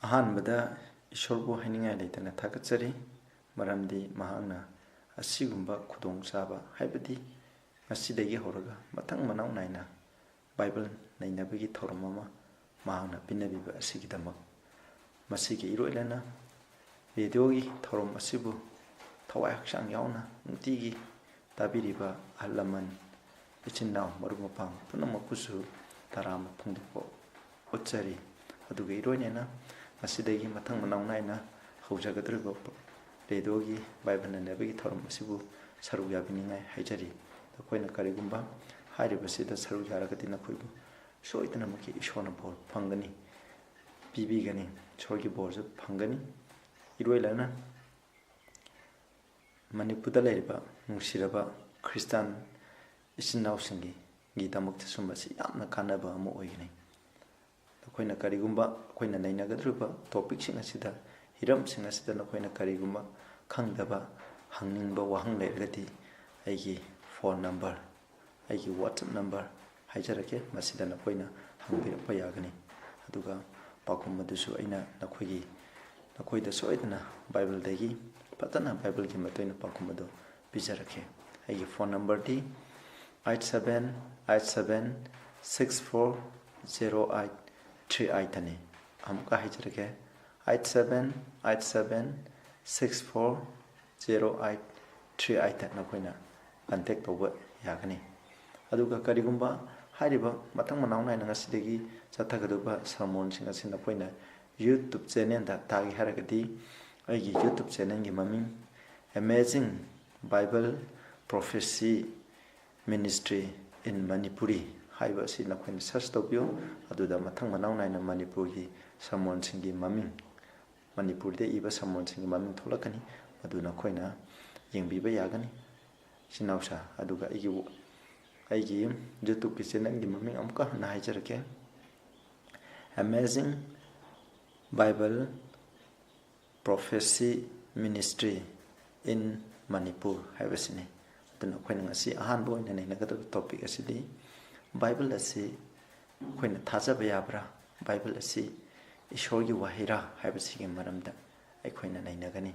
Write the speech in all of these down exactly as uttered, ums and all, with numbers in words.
ꯑꯍꯥꯟꯕꯗ ꯏꯁꯣꯔꯕꯨ ꯍꯥꯏꯅꯤꯡꯉꯥꯏ ꯂꯩꯇꯅ ꯊꯥꯒꯠꯆꯔꯤ, ꯃꯔꯝꯗꯤ ꯃꯍꯥꯛꯅ ꯑꯁꯤꯒꯨꯝꯕ ꯈꯨꯗꯣꯡꯆꯥꯕ, ꯍꯥꯏꯕꯗꯤ ꯉꯁꯤꯗꯒꯤ ꯍꯧꯔꯒ ꯃꯊꯪ ꯃꯅꯥꯎ ꯅꯥꯏꯅ ꯕꯥꯏꯕꯜ ꯅꯩꯅꯕꯒꯤ ꯊꯧꯔꯝ ꯑꯃ ꯃꯍꯥꯛꯅ ꯄꯤꯅꯕꯤꯕ ꯑꯁꯤꯒꯤꯗꯃꯛ꯫ ꯃꯁꯤꯒ ꯏꯔꯣꯏꯅꯅ ꯔꯦꯗꯤꯑꯣꯒꯤ ꯊꯧꯔꯝ ꯑꯁꯤꯕꯨ ꯊꯋꯥꯏ ꯍꯛꯆꯥꯡ ꯌꯥꯎꯅ ꯅꯨꯡꯇꯤꯒꯤ ꯇꯥꯕꯤꯔꯤꯕ ꯑꯍꯜ ꯂꯃꯟ, ꯏꯆꯤꯟ ꯏꯅꯥꯎ, ꯃꯔꯨꯞ ꯃꯄꯥꯡ ꯄꯨꯝꯅꯃꯛꯄꯨꯁꯨ ꯇꯔꯥꯝꯅ ꯐꯣꯡꯗꯣꯛꯄ ꯎꯠꯆꯔꯤ꯫ ꯑꯗꯨꯒ ꯏꯔꯣꯏꯅꯅ ꯃꯁꯤꯗꯒꯤ ꯃꯊꯪ ꯃꯅꯥꯎ ꯅꯥꯏꯅ ꯍꯧꯖꯒꯗꯧꯔꯤꯕ ꯔꯦꯗꯤꯑꯣꯒꯤ ꯕꯥꯏꯕꯜ ꯅꯩꯅꯕꯒꯤ ꯊꯧꯔꯝ ꯑꯁꯤꯕꯨ ꯁꯔꯨꯛ ꯌꯥꯕꯤꯅꯤꯡꯉꯥꯏ ꯍꯥꯏꯖꯔꯤ꯫ ꯅꯈꯣꯏꯅ ꯀꯔꯤꯒꯨꯝꯕ ꯍꯥꯏꯔꯤꯕꯁꯤꯗ ꯁꯔꯨꯛ ꯌꯥꯔꯒꯗꯤ ꯅꯈꯣꯏꯕꯨ ꯁꯣꯏꯗꯅꯃꯛꯀꯤ ꯏꯁꯣꯔꯅ ꯕꯣꯔ ꯐꯪꯒꯅꯤ, ꯄꯤꯕꯤꯒꯅꯤ, ꯏꯁꯣꯔꯒꯤ ꯕꯣꯔꯁꯨ ꯐꯪꯒꯅꯤ꯫ ꯏꯔꯣꯏꯅꯅ ꯃꯅꯤꯄꯨꯔꯗ ꯂꯩꯔꯤꯕ ꯅꯨꯡꯁꯤꯔꯕ ꯈ꯭ꯔꯤꯁꯇꯥꯟ ꯏꯆꯤꯟ ꯏꯅꯥꯎꯁꯤꯡꯒꯤꯗꯃꯛꯇꯁꯨ ꯃꯁꯤ ꯌꯥꯝꯅ ꯀꯥꯟꯅꯕ ꯑꯃ ꯑꯣꯏꯒꯅꯤ꯫ ꯅꯈꯣꯏꯅ ꯀꯔꯤꯒꯨꯝꯕ ꯑꯩꯈꯣꯏꯅ ꯅꯩꯅꯒꯗꯧꯔꯤꯕ ꯇꯣꯄꯤꯛꯁꯤꯡ ꯑꯁꯤꯗ, ꯍꯤꯔꯝꯁꯤꯡ ꯑꯁꯤꯗ ꯅꯈꯣꯏꯅ ꯀꯔꯤꯒꯨꯝꯕ ꯈꯪꯗꯕ, ꯍꯪꯅꯤꯡꯕ ꯋꯥꯍꯪ ꯂꯩꯔꯒꯗꯤ ꯑꯩꯒꯤ ꯐꯣꯟ ꯅꯝꯕꯔ, ꯑꯩꯒꯤ WhatsApp ꯅꯝꯕꯔ ꯍꯥꯏꯖꯔꯛꯀꯦ, ꯃꯁꯤꯗ ꯅꯈꯣꯏꯅ ꯍꯪꯕꯤꯔꯛꯄ ꯌꯥꯒꯅꯤ꯫ ꯑꯗꯨꯒ ꯄꯥꯎꯈꯨꯝ ꯑꯗꯨꯁꯨ ꯑꯩꯅ ꯅꯈꯣꯏꯒꯤ, ꯅꯈꯣꯏꯗ ꯁꯣꯏꯗꯅ ꯕꯥꯏꯕꯜꯗꯒꯤ ꯐꯖꯅ ꯕꯥꯏꯕꯜꯒꯤ ꯃꯇꯨꯡ ꯏꯟꯅ ꯄꯥꯎꯈꯨꯝ ꯑꯗꯨ ꯄꯤꯖꯔꯛꯀꯦ꯫ ꯑꯩꯒꯤ phone ꯅꯝꯕꯔꯗꯤ eight seven eight seven six four zero eight three eight ꯑꯅꯤ꯫ ꯑꯃꯨꯛꯀ ꯍꯥꯏꯖꯔꯛꯀꯦ, eight seven eight seven six four zero eight three eight ꯅꯈꯣꯏꯅ ꯀꯟꯇꯦꯛ ꯇꯧꯕ ꯌꯥꯒꯅꯤ꯫ ꯑꯗꯨꯒ ꯀꯔꯤꯒꯨꯝꯕ ꯍꯥꯏꯔꯤꯕ ꯃꯊꯪ ꯃꯅꯥꯎ ꯅꯥꯏꯅ ꯉꯁꯤꯗꯒꯤ ꯆꯠꯊꯒꯗꯧꯕ ꯁꯔꯃꯣꯟꯁꯤꯡ ꯑꯁꯤ ꯅꯈꯣꯏꯅ YouTube ꯆꯦꯅꯦꯜꯗ ꯇꯥꯒꯦ ꯍꯥꯏꯔꯒꯗꯤ, ꯑꯩꯒꯤ YouTube ꯆꯦꯅꯦꯜꯒꯤ ꯃꯃꯤꯡ Amazing Bible Prophecy Ministry in Manipuri ꯍꯥꯏꯕ ꯑꯁꯤ ꯅꯈꯣꯏꯅ ꯁꯔꯆ ꯇꯧꯕꯤꯌꯨ꯫ ꯑꯗꯨꯗ ꯃꯊꯪ ꯃꯅꯥꯎ ꯅꯥꯏꯅ ꯃꯅꯤꯄꯨꯔꯒꯤ ꯁꯔꯃꯣꯟꯁꯤꯡꯒꯤ ꯃꯃꯤꯡ, ꯃꯅꯤꯄꯨꯔꯤꯗ ꯏꯕ ꯁꯔꯃꯣꯟꯁꯤꯡꯒꯤ ꯃꯃꯤꯡ ꯊꯣꯛꯂꯛꯀꯅꯤ, ꯃꯗꯨ ꯅꯈꯣꯏꯅ ꯌꯦꯡꯕꯤꯕ ꯌꯥꯒꯅꯤ꯫ ꯏꯆꯤꯟ ꯏꯅꯥꯎꯁꯥ, ꯑꯗꯨꯒ ꯑꯩꯒꯤ, ꯑꯩꯒꯤ YouTubeꯀꯤ ꯆꯦꯅꯦꯜꯒꯤ ꯃꯃꯤꯡ ꯑꯃꯨꯛꯀ ꯍꯟꯅ ꯍꯥꯏꯖꯔꯛꯀꯦ, Amazing Bible Prophecy Ministry in Manipur ꯍꯥꯏꯕꯁꯤꯅꯤ꯫ ꯑꯗꯨꯅ ꯑꯩꯈꯣꯏꯅ ꯉꯁꯤ ꯑꯍꯥꯟꯕ ꯑꯣꯏꯅ ꯅꯩꯅꯒꯗꯕ ꯇꯣꯄꯤꯛ ꯑꯁꯤꯗꯤ ꯕꯥꯏꯕꯜ ꯑꯁꯤ ꯑꯩꯈꯣꯏꯅ ꯊꯥꯖꯕ ꯌꯥꯕ꯭ꯔꯥ? ꯕꯥꯏꯕꯜ ꯑꯁꯤ ꯏꯁꯣꯔꯒꯤ ꯋꯥꯍꯩꯔꯥ ꯍꯥꯏꯕꯁꯤꯒꯤ ꯃꯔꯝꯗ ꯑꯩꯈꯣꯏꯅ ꯅꯩꯅꯒꯅꯤ꯫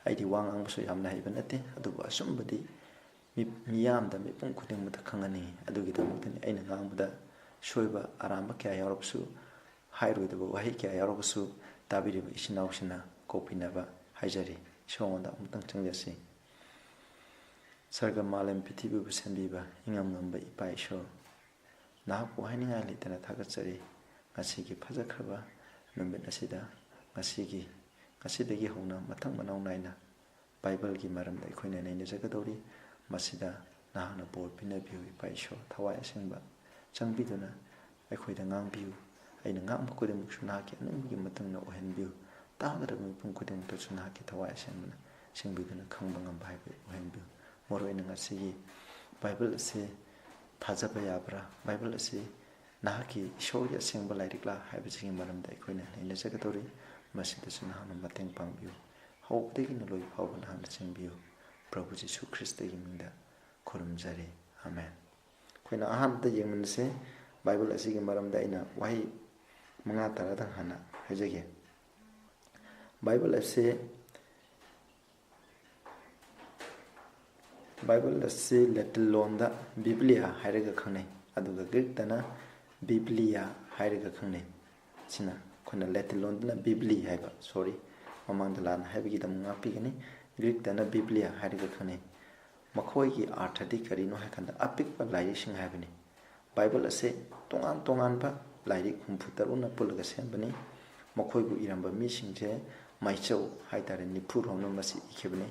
ꯑꯩꯗꯤ ꯋꯥ ꯉꯥꯡꯕꯁꯨ ꯌꯥꯝꯅ ꯍꯩꯕ ꯅꯠꯇꯦ, ꯑꯗꯨꯕꯨ ꯑꯆꯨꯝꯕꯗꯤ ꯃꯤ-, ꯃꯤꯌꯥꯝꯗ, ꯃꯤꯄꯨꯝ ꯈꯨꯗꯤꯡꯃꯛꯇ ꯈꯪꯍꯟꯅꯤꯡꯏ꯫ ꯑꯗꯨꯒꯤꯗꯃꯛꯇꯅꯤ ꯑꯩꯅ ꯉꯥꯡꯕꯗ ꯁꯣꯏꯕ ꯑꯔꯥꯟꯕ ꯀꯌꯥ ꯌꯥꯎꯔꯕꯁꯨ, ꯍꯥꯏꯔꯣꯏꯗꯕ ꯋꯥꯍꯩ ꯀꯌꯥ ꯌꯥꯎꯔꯕꯁꯨ, ꯇꯥꯕꯤꯔꯤꯕ ꯏꯆꯤꯟ ꯏꯅꯥꯎꯁꯤꯡꯅ ꯀꯣꯛꯄꯤꯅꯕ ꯍꯥꯏꯖꯔꯤ꯫ ꯏꯁꯣꯔꯉꯣꯟꯗ ꯑꯃꯨꯛꯇꯪ ꯆꯪꯖꯁꯤ꯫ ꯁꯔꯒ ꯃꯥꯂꯦꯝ ꯄ꯭ꯔꯤꯊꯤꯕꯤꯕꯨ ꯁꯦꯝꯕꯤꯕ ꯏꯉꯝ ꯉꯝꯕ ꯏꯄꯥ ꯏꯁꯣꯔ, ꯅꯍꯥꯛꯄꯨ ꯍꯥꯏꯅꯤꯡꯉꯥꯏ ꯂꯩꯇꯅ ꯊꯥꯒꯠꯆꯔꯤ꯫ ꯉꯁꯤꯒꯤ ꯐꯖꯈ꯭ꯔꯕ ꯅꯨꯃꯤꯠ ꯑꯁꯤꯗ, ꯉꯁꯤꯒꯤ, ꯉꯁꯤꯗꯒꯤ ꯍꯧꯅ ꯃꯊꯪ ꯃꯅꯥꯎ ꯅꯥꯏꯅ ꯕꯥꯏꯕꯜꯒꯤ ꯃꯔꯝꯗ ꯑꯩꯈꯣꯏꯅ ꯅꯩꯅꯖꯒꯗꯧꯔꯤ꯫ ꯃꯁꯤꯗ ꯅꯍꯥꯛꯅ ꯕꯣꯔ ꯄꯤꯅꯕꯤꯌꯨ, ꯏꯄꯥ ꯏꯁꯣꯔ꯫ ꯊꯋꯥꯏ ꯑꯁꯦꯡꯕ ꯆꯪꯕꯤꯗꯨꯅ ꯑꯩꯈꯣꯏꯗ ꯉꯥꯡꯕꯤꯌꯨ꯫ ꯑꯩꯅ ꯉꯥꯡꯕ ꯈꯨꯗꯤꯡꯃꯛꯁꯨ ꯅꯍꯥꯛꯀꯤ ꯑꯅꯤꯡꯕꯒꯤ ꯃꯇꯨꯡ ꯏꯟꯅ ꯑꯣꯏꯍꯟꯕꯤꯌꯨ꯫ ꯇꯥꯒꯗꯕ ꯃꯤꯄꯨꯝ ꯈꯨꯗꯤꯡꯃꯛꯇꯁꯨ ꯅꯍꯥꯛꯀꯤ ꯊꯋꯥꯏ ꯑꯁꯦꯡꯕꯅ ꯁꯦꯡꯕꯤꯗꯨꯅ ꯈꯪꯕ ꯉꯝꯕ ꯍꯥꯏꯕ ꯑꯣꯏꯍꯟꯕꯤꯌꯨ꯫ ꯃꯔꯨꯑꯣꯏꯅ ꯉꯁꯤꯒꯤ ꯕꯥꯏꯕꯜ ꯑꯁꯤ ꯊꯥꯖꯕ ꯌꯥꯕ꯭ꯔꯥ? ꯕꯥꯏꯕꯜ ꯑꯁꯤ ꯅꯍꯥꯛꯀꯤ ꯏꯁꯣꯔꯒꯤ ꯑꯁꯦꯡꯕ ꯂꯥꯏꯔꯤꯛꯂꯥ ꯍꯥꯏꯕꯁꯤꯒꯤ ꯃꯔꯝꯗ ꯑꯩꯈꯣꯏꯅ ꯅꯩꯅꯖꯒꯗꯧꯔꯤ꯫ ꯃꯁꯤꯗꯁꯨ ꯅꯍꯥꯛꯅ ꯃꯇꯦꯡ ꯄꯥꯡꯕꯤꯌꯨ꯫ ꯍꯧꯕꯗꯒꯤꯅ ꯂꯣꯏ ꯐꯥꯎꯕ ꯅꯍꯥꯛꯅ ꯆꯦꯟꯕꯤꯌꯨ꯫ ꯄ꯭ꯔꯚꯨ ꯖꯤꯁꯨ ꯈ꯭ꯔꯤꯁꯇꯒꯤ ꯃꯤꯡꯗ ꯈꯨꯔꯨꯝꯖꯔꯤ꯫ ꯑꯃꯦꯟ꯫ ꯑꯩꯈꯣꯏꯅ ꯑꯍꯥꯟꯕꯗ ꯌꯦꯡꯃꯤꯟꯅꯁꯦ꯫ ꯕꯥꯏꯕꯜ ꯑꯁꯤꯒꯤ ꯃꯔꯝꯗ ꯑꯩꯅ ꯋꯥꯍꯩ ꯃꯉꯥ ꯇꯔꯥꯗꯪ ꯍꯥꯟꯅ ꯍꯥꯏꯖꯒꯦ꯫ ꯕꯥꯏꯕꯜ ꯑꯁꯤ, ꯕꯥꯏꯕꯜ ꯑꯁꯤ ꯂꯦꯇꯤꯟ ꯂꯣꯟꯗ ꯕꯤꯕ꯭ꯂꯤꯌꯥ ꯍꯥꯏꯔꯒ ꯈꯪꯅꯩ, ꯑꯗꯨꯒ ꯒ꯭ꯔꯤꯛꯇꯅ ꯕꯤꯕ꯭ꯂꯤꯌꯥ ꯍꯥꯏꯔꯒ ꯈꯪꯅꯩ꯫ ꯁꯤꯅ ꯑꯩꯈꯣꯏꯅ ꯂꯦꯇꯤꯟ ꯂꯣꯟꯗꯅ ꯕꯤꯕ꯭ꯂꯤ ꯍꯥꯏꯕ, ꯁꯣꯔꯤ, ꯃꯃꯥꯡꯗ ꯂꯥꯟꯅ ꯍꯥꯏꯕꯒꯤꯗꯃꯛ ꯉꯥꯛꯄꯤꯒꯅꯤ꯫ ꯒ꯭ꯔꯤꯛꯇꯅ ꯕꯤꯕ꯭ꯂꯤꯌꯥ ꯍꯥꯏꯔꯒ ꯈꯪꯅꯩ꯫ ꯃꯈꯣꯏꯒꯤ ꯑꯥꯔꯊꯗꯤ ꯀꯔꯤꯅꯣ ꯍꯥꯏꯀꯥꯟꯗ ꯑꯄꯤꯛꯄ ꯂꯥꯏꯔꯤꯛꯁꯤꯡ ꯍꯥꯏꯕꯅꯤ꯫ ꯕꯥꯏꯕꯜ ꯑꯁꯤ ꯇꯣꯉꯥꯟ ꯇꯣꯉꯥꯟꯕ ꯂꯥꯏꯔꯤꯛ ꯍꯨꯝꯐꯨ ꯇꯔꯨꯛꯅ ꯄꯨꯜꯂꯒ ꯁꯦꯝꯕꯅꯤ꯫ ꯃꯈꯣꯏꯕꯨ ꯏꯔꯝꯕ ꯃꯤꯁꯤꯡꯁꯦ ꯃꯥꯏꯆꯧ ꯍꯥꯏꯇꯥꯔꯦ, ꯅꯤꯐꯨ ꯔꯣꯝꯅ ꯃꯁꯤ ꯏꯈꯤꯕꯅꯤ꯫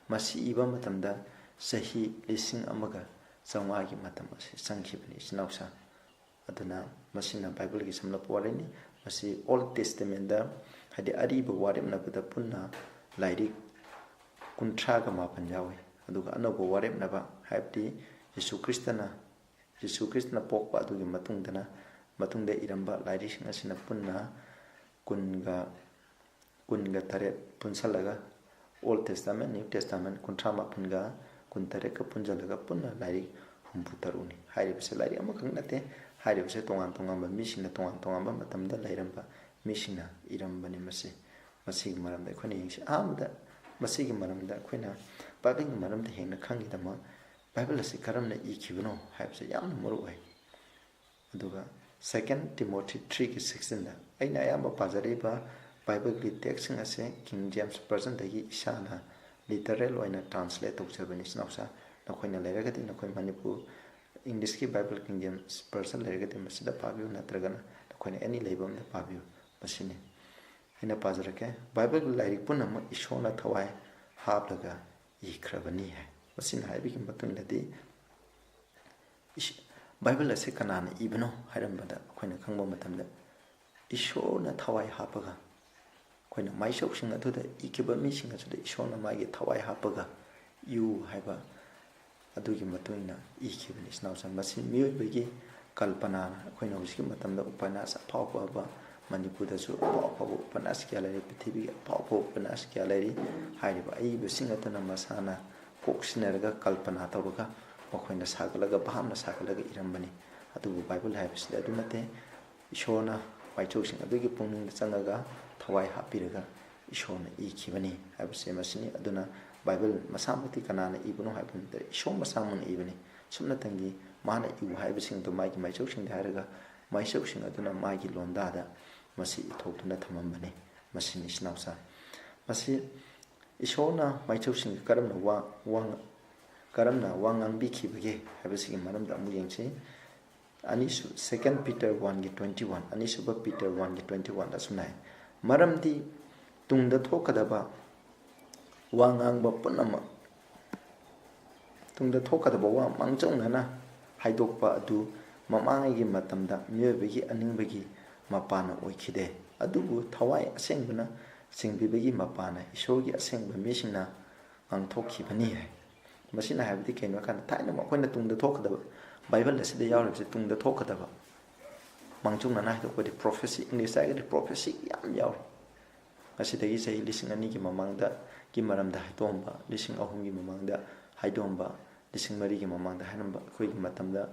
ꯃꯁꯤ ꯏꯕ ꯃꯇꯝꯗ ꯆꯍꯤ ꯂꯤꯁꯤꯡ ꯑꯃꯒ ꯆꯥꯝꯃꯉꯥꯒꯤ ꯃꯇꯝ ꯑꯁꯤ ꯆꯪꯈꯤꯕꯅꯤ, ꯏꯆꯤꯟ ꯏꯅꯥꯎꯁꯥ꯫ ꯑꯗꯨꯅ ꯃꯁꯤꯅ ꯕꯥꯏꯕꯜꯒꯤ ꯁꯝꯂꯞꯄ ꯋꯥꯔꯤꯅꯤ꯫ ꯃꯁꯤ ꯑꯣꯜ ꯇꯦꯁꯇꯃꯦꯟꯗ, ꯍꯥꯏꯗꯤ ꯑꯔꯤꯕ ꯋꯥꯔꯦꯞꯅꯕꯗ ꯄꯨꯟꯅ ꯂꯥꯏꯔꯤꯛ ꯀꯨꯟꯊ꯭ꯔꯥꯒ ꯃꯥꯄꯟ ꯌꯥꯎꯏ꯫ ꯑꯗꯨꯒ ꯑꯅꯧꯕ ꯋꯥꯔꯦꯞꯅꯕ, ꯍꯥꯏꯕꯗꯤ ꯖꯤꯁꯨ ꯈ꯭ꯔꯤꯁꯇꯅ, ꯖꯤꯁꯨ ꯈ꯭ꯔꯤꯁꯇꯅ ꯄꯣꯛꯄ ꯑꯗꯨꯒꯤ ꯃꯇꯨꯡꯗꯅ, ꯃꯇꯨꯡꯗ ꯏꯔꯝꯕ ꯂꯥꯏꯔꯤꯛꯁꯤꯡ ꯑꯁꯤꯅ ꯄꯨꯟꯅ ꯀꯨꯟꯒ, ꯀꯨꯟꯒ ꯇꯔꯦꯠ ꯄꯨꯟꯁꯜꯂꯒ, ꯑꯣꯜ ꯇꯦꯁꯇꯃꯦꯟ, ꯅ꯭ꯌꯨ ꯇꯦꯁꯇꯃꯦꯟ ꯀꯨꯟꯊ꯭ꯔꯥ ꯃꯥꯄꯟꯒ ꯀꯨꯟꯇꯔꯦꯠꯀ ꯄꯨꯟꯁꯤꯜꯂꯒ ꯄꯨꯟꯅ ꯂꯥꯏꯔꯤꯛ ꯍꯨꯝꯐꯨ ꯇꯔꯨꯛꯅꯤ꯫ ꯍꯥꯏꯔꯤꯕꯁꯦ ꯂꯥꯏꯔꯤꯛ ꯑꯃꯈꯛ ꯅꯠꯇꯦ꯫ ꯍꯥꯏꯔꯤꯕꯁꯦ ꯇꯣꯉꯥꯟ ꯇꯣꯉꯥꯟꯕ ꯃꯤꯁꯤꯡꯅ ꯇꯣꯉꯥꯟ ꯇꯣꯉꯥꯟꯕ ꯃꯇꯝꯗ ꯂꯩꯔꯝꯕ ꯃꯤꯁꯤꯡꯅ ꯏꯔꯝꯕꯅꯤ꯫ ꯃꯁꯤ, ꯃꯁꯤꯒꯤ ꯃꯔꯝꯗ ꯑꯩꯈꯣꯏꯅ ꯌꯦꯡꯁꯤ꯫ ꯑꯍꯥꯟꯕꯗ ꯃꯁꯤꯒꯤ ꯃꯔꯝꯗ ꯑꯩꯈꯣꯏꯅ ꯕꯥꯏꯕꯜꯒꯤ ꯃꯔꯝꯗ ꯍꯦꯟꯅ ꯈꯪꯉꯤꯗꯃꯛ ꯕꯥꯏꯕꯜ ꯑꯁꯤ ꯀꯔꯝꯅ ꯏꯈꯤꯕꯅꯣ ꯍꯥꯏꯕꯁꯦ ꯌꯥꯝꯅ ꯃꯔꯨ ꯑꯣꯏ꯫ ꯑꯗꯨꯒ Second Timothy three ꯒꯤ sixteen ꯗ, ꯑꯩꯅ ꯑꯌꯥꯝꯕ ꯄꯥꯖꯔꯤꯕ ꯕꯥꯏꯕꯜꯒꯤ text ꯁꯤꯡ ꯑꯁꯦ King James Version ꯗꯒꯤ ꯏꯁꯥꯅ literal ꯑꯣꯏꯅ translate ꯇꯧꯖꯕꯅꯤ꯫ ꯏꯆꯤꯟ ꯏꯅꯥꯎꯁꯥ, ꯅꯈꯣꯏꯅ ꯂꯩꯔꯒꯗꯤ ꯅꯈꯣꯏ ꯃꯅꯤꯄꯨꯔ English ꯀꯤ ꯕꯥꯏꯕꯜ King James Version ꯂꯩꯔꯒꯗꯤ ꯃꯁꯤꯗ ꯄꯥꯕꯤꯌꯨ, ꯅꯠꯇ꯭ꯔꯒꯅ ꯅꯈꯣꯏꯅ any ꯂꯩꯕ ꯑꯃꯗ ꯄꯥꯕꯤꯌꯨ꯫ ꯃꯁꯤꯅꯤ꯫ ꯑꯩꯅ ꯄꯥꯖꯔꯛꯀꯦ꯫ ꯕꯥꯏꯕꯜꯒꯤ ꯂꯥꯏꯔꯤꯛ ꯄꯨꯝꯅꯃꯛ ꯏꯁꯣꯔꯅ ꯊꯋꯥꯏ ꯍꯥꯞꯂꯒ ꯏꯈ꯭ꯔꯕꯅꯤ ꯍꯥꯏ꯫ ꯃꯁꯤꯅ ꯍꯥꯏꯕꯒꯤ ꯃꯇꯨꯡ ꯏꯟꯅꯗꯤ ꯏꯁ-, ꯕꯥꯏꯕꯜ ꯑꯁꯤ ꯀꯅꯥꯅ ꯏꯕꯅꯣ ꯍꯥꯏꯔꯝꯕꯗ ꯑꯩꯈꯣꯏꯅ ꯈꯪꯕ ꯃꯇꯝꯗ ꯏꯁꯣꯔꯅ ꯊꯋꯥꯏ ꯍꯥꯞꯄꯒ ꯑꯩꯈꯣꯏꯅ ꯃꯥꯏꯆꯧꯁꯤꯡ ꯑꯗꯨꯗ ꯏꯈꯤꯕ ꯃꯤꯁꯤꯡ ꯑꯗꯨꯗ ꯏꯁꯣꯔꯅ ꯃꯥꯒꯤ ꯊꯋꯥꯏ ꯍꯥꯞꯄꯒ ꯏꯌꯨ ꯍꯥꯏꯕ ꯑꯗꯨꯒꯤ ꯃꯇꯨꯡ ꯏꯟꯅ ꯏꯈꯤꯕꯅꯤ꯫ ꯏꯆꯤꯟ ꯏꯅꯥꯎꯁꯤꯡ, ꯃꯁꯤ ꯃꯤꯑꯣꯏꯕꯒꯤ ꯀꯜꯄꯅꯥꯅ ꯑꯩꯈꯣꯏꯅ ꯍꯧꯖꯤꯛꯀꯤ ꯃꯇꯝꯗ ꯎꯄꯟꯌꯥꯁ ꯑꯐꯥꯎ ꯑꯐꯥꯎꯕ ꯃꯅꯤꯄꯨꯔꯗꯁꯨ ꯑꯐꯥꯎ ꯑꯐꯥꯎꯕ ꯎꯄꯟꯌꯥꯁ ꯀꯌꯥ ꯂꯩꯔꯤ, ꯄ꯭ꯔꯤꯊꯤꯕꯤꯒꯤ ꯑꯐꯥꯎ ꯑꯐꯥꯎꯕ ꯎꯄꯟꯌꯥꯁ ꯀꯌꯥ ꯂꯩꯔꯤ꯫ ꯍꯥꯏꯔꯤꯕ ꯑꯏꯕꯁꯤꯡ ꯑꯗꯨꯅ ꯃꯁꯥꯅ ꯀꯣꯛ ꯁꯤꯟꯅꯔꯒ ꯀꯜꯄꯅꯥ ꯇꯧꯔꯒ ꯃꯈꯣꯏꯅ ꯁꯥꯒꯠꯂꯒ ꯚꯥꯞꯅ ꯁꯥꯒꯠꯂꯒ ꯏꯔꯝꯕꯅꯤ꯫ ꯑꯗꯨꯕꯨ ꯕꯥꯏꯕꯜ ꯍꯥꯏꯕꯁꯤꯗꯤ ꯑꯗꯨ ꯅꯠꯇꯦ꯫ ꯏꯁꯣꯔꯅ ꯃꯥꯏꯆꯧꯁꯤꯡ ꯑꯗꯨꯒꯤ ꯄꯨꯛꯅꯤꯡꯗ ꯆꯪꯉꯒ ꯊꯋꯥꯏ ꯍꯥꯞꯄꯤꯔꯒ ꯏꯁꯣꯔꯅ ꯏꯈꯤꯕꯅꯤ ꯍꯥꯏꯕꯁꯦ ꯃꯁꯤꯅꯤ꯫ ꯑꯗꯨꯅ ꯕꯥꯏꯕꯜ ꯃꯁꯥꯃꯛꯇꯤ ꯀꯅꯥꯅ ꯏꯕꯅꯣ ꯍꯥꯏꯕ ꯃꯇꯝꯗ ꯏꯁꯣꯔ ꯃꯁꯥꯃꯛꯅ ꯏꯕꯅꯤ꯫ ꯁꯨꯞꯅꯇꯪꯒꯤ ꯃꯥꯅ ꯏꯌꯨ ꯍꯥꯏꯕꯁꯤꯡꯗꯨ ꯃꯥꯒꯤ ꯃꯥꯏꯆꯧꯁꯤꯡꯗ ꯍꯥꯏꯔꯒ ꯃꯥꯏꯆꯧꯁꯤꯡ ꯑꯗꯨꯅ ꯃꯥꯒꯤ ꯂꯣꯟꯗꯥꯗ ꯃꯁꯤ ꯏꯊꯣꯛꯇꯨꯅ ꯊꯝꯃꯝꯕꯅꯤ꯫ ꯃꯁꯤꯅꯤ ꯏꯆꯤꯟ ꯏꯅꯥꯎꯁꯥ꯫ ꯃꯁꯤ ꯏꯁꯣꯔꯅ ꯃꯥꯏꯆꯧꯁꯤꯡꯒ ꯀꯔꯝꯅ ꯋꯥ, ꯋꯥ, ꯀꯔꯝꯅ ꯋꯥ ꯉꯥꯡꯕꯤꯈꯤꯕꯒꯦ ꯍꯥꯏꯕꯁꯤꯒꯤ ꯃꯔꯝꯗ ꯑꯃꯨꯛ ꯌꯦꯡꯁꯤ꯫ ꯑꯅꯤꯁꯨ-, Second Peter one ꯒꯤ twenty one, ꯑꯅꯤꯁꯨꯕ Peter one ꯒꯤ twenty one ꯗ ꯑꯁꯨꯝꯅ ꯍꯥꯏ, "ꯃꯔꯝꯗꯤ ꯇꯨꯡꯗ ꯊꯣꯛꯀꯗꯕ ꯋꯥ ꯉꯥꯡꯕ ꯄꯨꯝꯅꯃꯛ, ꯇꯨꯡꯗ ꯊꯣꯛꯀꯗꯕ ꯋꯥ ꯃꯥꯡꯖꯧꯅꯅ ꯍꯥꯏꯗꯣꯛꯄ ꯑꯗꯨ ꯃꯃꯥꯡꯉꯩꯒꯤ ꯃꯇꯝꯗ ꯃꯤꯑꯣꯏꯕꯒꯤ ꯑꯅꯤꯡꯕꯒꯤ ꯃꯄꯥꯟꯅ ꯑꯣꯏꯈꯤꯗꯦ, ꯑꯗꯨꯕꯨ ꯊꯋꯥꯏ ꯑꯁꯦꯡꯕꯅ ꯆꯤꯡꯕꯤꯕꯒꯤ ꯃꯄꯥꯟꯅ ꯏꯁꯣꯔꯒꯤ ꯑꯁꯦꯡꯕ ꯃꯤꯁꯤꯡꯅ ꯉꯥꯡꯊꯣꯛꯈꯤꯕꯅꯤ" ꯍꯥꯏ꯫ ꯃꯁꯤꯅ ꯍꯥꯏꯕꯗꯤ ꯀꯩꯅꯣ ꯍꯥꯏ ꯀꯥꯟꯗ, ꯊꯥꯏꯅ ꯑꯩꯈꯣꯏꯅ ꯇꯨꯡꯗ ꯊꯣꯛꯀꯗꯕ, ꯕꯥꯏꯕꯜ ꯑꯁꯤꯗ ꯌꯥꯎꯔꯤꯕꯁꯦ ꯇꯨꯡꯗ ꯊꯣꯛꯀꯗꯕ, ꯃꯥꯡꯖꯧꯅꯅ ꯍꯥꯏꯗꯣꯛꯄꯗꯤ prophecy, English ꯍꯥꯏꯔꯒꯗꯤ prophecy ꯌꯥꯝ ꯌꯥꯎꯔꯤ꯫ ꯉꯁꯤꯗꯒꯤ ꯆꯍꯤ ꯂꯤꯁꯤꯡ ꯑꯅꯤꯒꯤ ꯃꯃꯥꯡꯗꯒꯤ ꯃꯔꯝꯗ ꯍꯥꯏꯗꯣꯛꯑꯝꯕ, ꯂꯤꯁꯤꯡ ꯑꯍꯨꯝꯒꯤ ꯃꯃꯥꯡꯗ ꯍꯥꯏꯗꯣꯛꯑꯝꯕ, ꯂꯤꯁꯤꯡ ꯃꯔꯤꯒꯤ ꯃꯃꯥꯡꯗ ꯍꯥꯏꯔꯝꯕ, ꯑꯩꯈꯣꯏꯒꯤ ꯃꯇꯝꯗ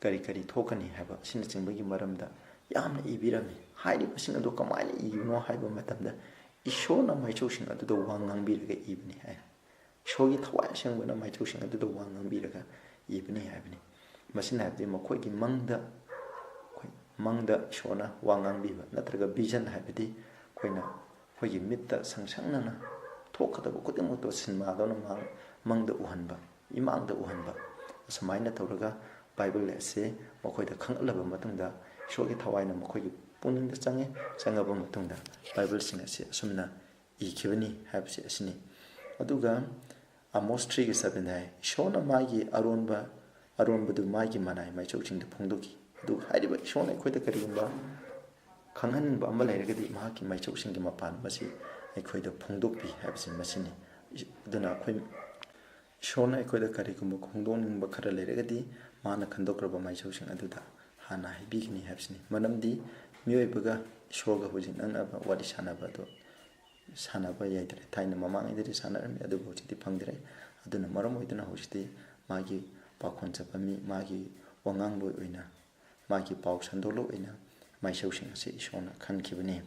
ꯀꯔꯤ ꯀꯔꯤ ꯊꯣꯛꯀꯅꯤ ꯍꯥꯏꯕ ꯑꯁꯤꯅꯆꯤꯡꯕꯒꯤ ꯃꯔꯝꯗ ꯌꯥꯝꯅ ꯏꯕꯤꯔꯝꯃꯤ꯫ ꯍꯥꯏꯔꯤꯕꯁꯤꯡ ꯑꯗꯨ ꯀꯃꯥꯏꯅ ꯏꯕꯅꯣ ꯍꯥꯏꯕ ꯃꯇꯝꯗ, ꯏꯁꯣꯔꯅ ꯃꯥꯏꯆꯧꯁꯤꯡ ꯑꯗꯨꯗ ꯋꯥ ꯉꯥꯡꯕꯤꯔꯒ ꯏꯕꯅꯤ ꯍꯥꯏ꯫ ꯏꯁꯣꯔꯒꯤ ꯊꯋꯥꯏ ꯑꯁꯦꯡꯕꯅ ꯃꯥꯏꯆꯧꯁꯤꯡ ꯑꯗꯨꯗ ꯋꯥ ꯉꯥꯡꯕꯤꯔꯒ ꯏꯕꯅꯤ ꯍꯥꯏꯕꯅꯤ꯫ ꯃꯁꯤꯅ ꯍꯥꯏꯕꯗꯤ ꯃꯈꯣꯏꯒꯤ ꯃꯪꯗ, ꯑꯩꯈꯣꯏ ꯃꯪꯗ ꯏꯁꯣꯔꯅ ꯋꯥ ꯉꯥꯡꯕꯤꯕ, ꯅꯠꯇ꯭ꯔꯒ vision ꯍꯥꯏꯕꯗꯤ ꯑꯩꯈꯣꯏꯅ, ꯑꯩꯈꯣꯏꯒꯤ ꯃꯤꯠꯇ ꯁꯪꯁꯪꯅꯅ ꯊꯣꯛꯀꯗꯕ ꯈꯨꯗꯤꯡꯃꯛꯇꯣ ꯁꯤꯅꯦꯃꯥꯗꯧꯅ ꯃꯥꯡ-, ꯃꯪꯗ ꯎꯍꯟꯕ, ꯏꯃꯥꯡꯗ ꯎꯍꯟꯕ꯫ ꯑꯁꯨꯃꯥꯏꯅ ꯇꯧꯔꯒ ꯕꯥꯏꯕꯜ ꯑꯁꯤ ꯃꯈꯣꯏꯗ ꯈꯪꯍꯜꯂꯕ ꯃꯇꯨꯡꯗ, ꯏꯁꯣꯔꯒꯤ ꯊꯋꯥꯏꯅ ꯃꯈꯣꯏꯒꯤ ꯄꯨꯛꯅꯤꯡꯗ ꯆꯪꯉꯦ꯫ ꯆꯪꯉꯕ ꯃꯇꯨꯡꯗ ꯕꯥꯏꯕꯜꯁꯤꯡ ꯑꯁꯤ ꯑꯁꯨꯝꯅ ꯏꯈꯤꯕꯅꯤ ꯍꯥꯏꯕꯁꯤ ꯑꯁꯤꯅꯤ꯫ ꯑꯗꯨꯒ ꯑꯃꯣꯁ three ꯒꯤ seven ꯗ ꯍꯥꯏ, ꯏꯁꯣꯔꯅ ꯃꯥꯒꯤ ꯑꯔꯣꯟꯕ, ꯑꯔꯣꯟꯕꯗꯨ ꯃꯥꯒꯤ ꯃꯅꯥꯏ ꯃꯥꯏꯆꯧꯁꯤꯡꯗ ꯐꯣꯡꯗꯣꯛꯈꯤ꯫ ꯑꯗꯨꯒ ꯍꯥꯏꯔꯤꯕ ꯏꯁꯣꯔꯅ ꯑꯩꯈꯣꯏꯗ ꯀꯔꯤꯒꯨꯝꯕ ꯈꯪꯍꯟꯅꯤꯡꯕ ꯑꯃ ꯂꯩꯔꯒꯗꯤ, ꯃꯍꯥꯛꯀꯤ ꯃꯥꯏꯆꯧꯁꯤꯡꯒꯤ ꯃꯄꯥꯟ ꯑꯁꯤ ꯑꯩꯈꯣꯏꯗ ꯐꯣꯡꯗꯣꯛꯄꯤ ꯍꯥꯏꯕꯁꯤ ꯃꯁꯤꯅꯤ꯫ ꯑꯗꯨꯅ ꯑꯩꯈꯣꯏ, ꯏꯁꯣꯔꯅ ꯑꯩꯈꯣꯏꯗ ꯀꯔꯤꯒꯨꯝꯕ ꯐꯣꯡꯗꯣꯛꯅꯤꯡꯕ ꯈꯔ ꯂꯩꯔꯒꯗꯤ, ꯃꯥꯅ ꯈꯟꯗꯣꯛꯈ꯭ꯔꯕ ꯃꯥꯏꯆꯧꯁꯤꯡ ꯑꯗꯨꯗ ꯍꯥꯟꯅ ꯍꯥꯏꯕꯤꯒꯅꯤ ꯍꯥꯏꯕꯁꯤꯅꯤ꯫ ꯃꯔꯝꯗꯤ ꯃꯤꯑꯣꯏꯕꯒ ꯏꯁꯣꯔꯒ ꯍꯧꯖꯤꯛ ꯅꯛꯅꯕ ꯋꯥꯔꯤ ꯁꯥꯟꯅꯕ ꯑꯗꯨ ꯁꯥꯟꯅꯕ ꯌꯥꯏꯗ꯭ꯔꯦ꯫ ꯊꯥꯏꯅ ꯃꯃꯥꯡꯉꯩꯗꯗꯤ ꯁꯥꯟꯅꯔꯝꯃꯤ, ꯑꯗꯨꯕꯨ ꯍꯧꯖꯤꯛꯇꯤ ꯐꯪꯗ꯭ꯔꯦ꯫ ꯑꯗꯨꯅ ꯃꯔꯝ ꯑꯣꯏꯗꯨꯅ ꯍꯧꯖꯤꯛꯇꯤ ꯃꯥꯒꯤ ꯄꯥꯈꯣꯟ ꯆꯠꯄ ꯃꯤ, ꯃꯥꯒꯤ ꯋꯥꯉꯥꯡꯂꯣꯏ ꯑꯣꯏꯅ, ꯃꯥꯒꯤ ꯄꯥꯎ ꯁꯟꯗꯣꯛꯂꯣꯏ ꯑꯣꯏꯅ ꯃꯥꯏꯆꯧꯁꯤꯡ ꯑꯁꯤ ꯏꯁꯣꯔꯅ ꯈꯟꯈꯤꯕꯅꯤ꯫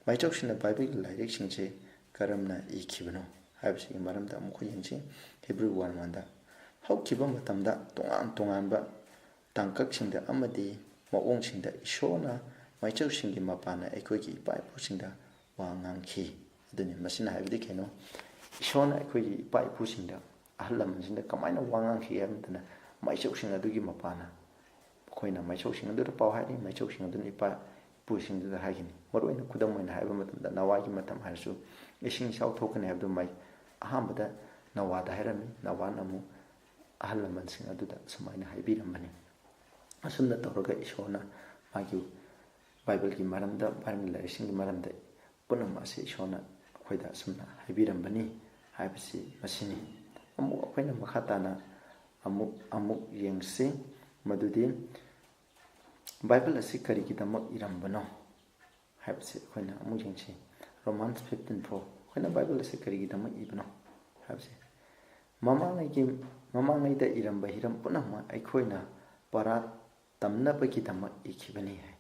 ꯃꯥꯏꯆꯧꯁꯤꯡꯅ ꯕꯥꯏꯕꯜꯒꯤ ꯂꯥꯏꯔꯤꯛꯁꯤꯡꯁꯦ ꯀꯔꯝꯅ ꯏꯈꯤꯕꯅꯣ ꯍꯥꯏꯕꯁꯤꯒꯤ ꯃꯔꯝꯗ ꯑꯃꯨꯛ ꯌꯦꯡꯁꯤ꯫ ꯍꯤꯕ꯭ꯔꯨ one one ꯗ, ꯍꯧꯈꯤꯕ ꯃꯇꯝꯗ ꯇꯣꯉꯥꯟ ꯇꯣꯉꯥꯟꯕ ꯇꯥꯡꯀꯛꯁꯤꯡꯗ ꯑꯃꯗꯤ ꯃꯑꯣꯡꯁꯤꯡꯗ ꯏꯁꯣꯔꯅ ꯃꯥꯏꯆꯧꯁꯤꯡꯒꯤ ꯃꯄꯥꯟꯅ ꯑꯩꯈꯣꯏꯒꯤ ꯏꯄꯥ ꯏꯄꯨꯁꯤꯡꯗ ꯋꯥ ꯉꯥꯡꯈꯤ꯫ ꯑꯗꯨꯅꯤ, ꯃꯁꯤꯅ ꯍꯥꯏꯕꯗꯤ ꯀꯩꯅꯣ? ꯏꯁꯣꯔꯅ ꯑꯩꯈꯣꯏꯒꯤ ꯏꯄꯥ ꯏꯄꯨꯁꯤꯡꯗ, ꯑꯍꯜ ꯂꯃꯟꯁꯤꯡꯗ ꯀꯃꯥꯏꯅ ꯋꯥ ꯉꯥꯡꯈꯤ ꯍꯥꯏꯕ ꯃꯇꯝꯗ, ꯃꯥꯏꯆꯧꯁꯤꯡ ꯑꯗꯨꯒꯤ ꯃꯄꯥꯟꯅ, ꯃꯈꯣꯏꯅ ꯃꯥꯏꯆꯧꯁꯤꯡ ꯑꯗꯨꯗ ꯄꯥꯎ ꯍꯥꯏꯔꯤ, ꯃꯥꯏꯆꯧꯁꯤꯡ ꯑꯗꯨꯅ ꯏꯄꯥ ꯏꯄꯨꯁꯤꯡꯗꯨꯗ ꯍꯥꯏꯒꯅꯤ꯫ ꯃꯔꯨꯑꯣꯏꯅ ꯈꯨꯗꯝ ꯑꯣꯏꯅ ꯍꯥꯏꯕ ꯃꯇꯝꯗ, ꯅꯣꯋꯥꯒꯤ ꯃꯇꯝ ꯍꯥꯏꯔꯁꯨ, ꯏꯁꯤꯡ ꯏꯆꯥꯎ ꯊꯣꯛꯀꯅꯤ ꯍꯥꯏꯕꯗꯨ ꯃꯥꯏ-, ꯑꯍꯥꯟꯕꯗ ꯅꯣꯋꯥꯗ ꯍꯥꯏꯔꯝꯃꯤ꯫ ꯅꯣꯋꯥꯅ ꯑꯃꯨꯛ ꯑꯍꯜ ꯂꯃꯟꯁꯤꯡ ꯑꯗꯨꯗ ꯁꯨꯃꯥꯏꯅ ꯍꯥꯏꯕꯤꯔꯝꯕꯅꯤ꯫ ꯑꯁꯨꯝꯅ ꯇꯧꯔꯒ ꯏꯁꯣꯔꯅ ꯃꯥꯒꯤ ꯕꯥꯏꯕꯜꯒꯤ ꯃꯔꯝꯗ, ꯕꯥꯏꯕꯜ ꯂꯥꯏꯔꯤꯛꯁꯤꯡꯒꯤ ꯃꯔꯝꯗ ꯄꯨꯝꯅꯃꯛ ꯑꯁꯤ ꯏꯁꯣꯔꯅ ꯑꯩꯈꯣꯏꯗ ꯑꯁꯨꯝꯅ ꯍꯥꯏꯕꯤꯔꯝꯕꯅꯤ ꯍꯥꯏꯕꯁꯤ ꯃꯁꯤꯅꯤ꯫ ꯑꯃꯨꯛ ꯑꯩꯈꯣꯏꯅ ꯃꯈꯥ ꯇꯥꯅ ꯑꯃꯨꯛ, ꯑꯃꯨꯛ ꯌꯦꯡꯁꯤ, ꯃꯗꯨꯗꯤ ꯕꯥꯏꯕꯜ ꯑꯁꯤ ꯀꯔꯤꯒꯤꯗꯃꯛ ꯏꯔꯝꯕꯅꯣ ꯍꯥꯏꯕꯁꯤ ꯑꯩꯈꯣꯏꯅ ꯑꯃꯨꯛ ꯌꯦꯡꯁꯤ꯫ Romans fifteen four, ꯑꯩꯈꯣꯏꯅ ꯕꯥꯏꯕꯜ ꯑꯁꯤ ꯀꯔꯤꯒꯤꯗꯃꯛ ꯏꯕꯅꯣ ꯍꯥꯏꯕꯁꯦ, ꯃꯃꯥꯡꯉꯩꯒꯤ, ꯃꯃꯥꯡꯉꯩꯗ ꯏꯔꯝꯕ ꯍꯤꯔꯝ ꯄꯨꯝꯅꯃꯛ ꯑꯩꯈꯣꯏꯅ ꯄꯔꯥ ꯇꯝꯅꯕꯒꯤꯗꯃꯛ ꯏꯈꯤꯕꯅꯤ ꯍꯥꯏ꯫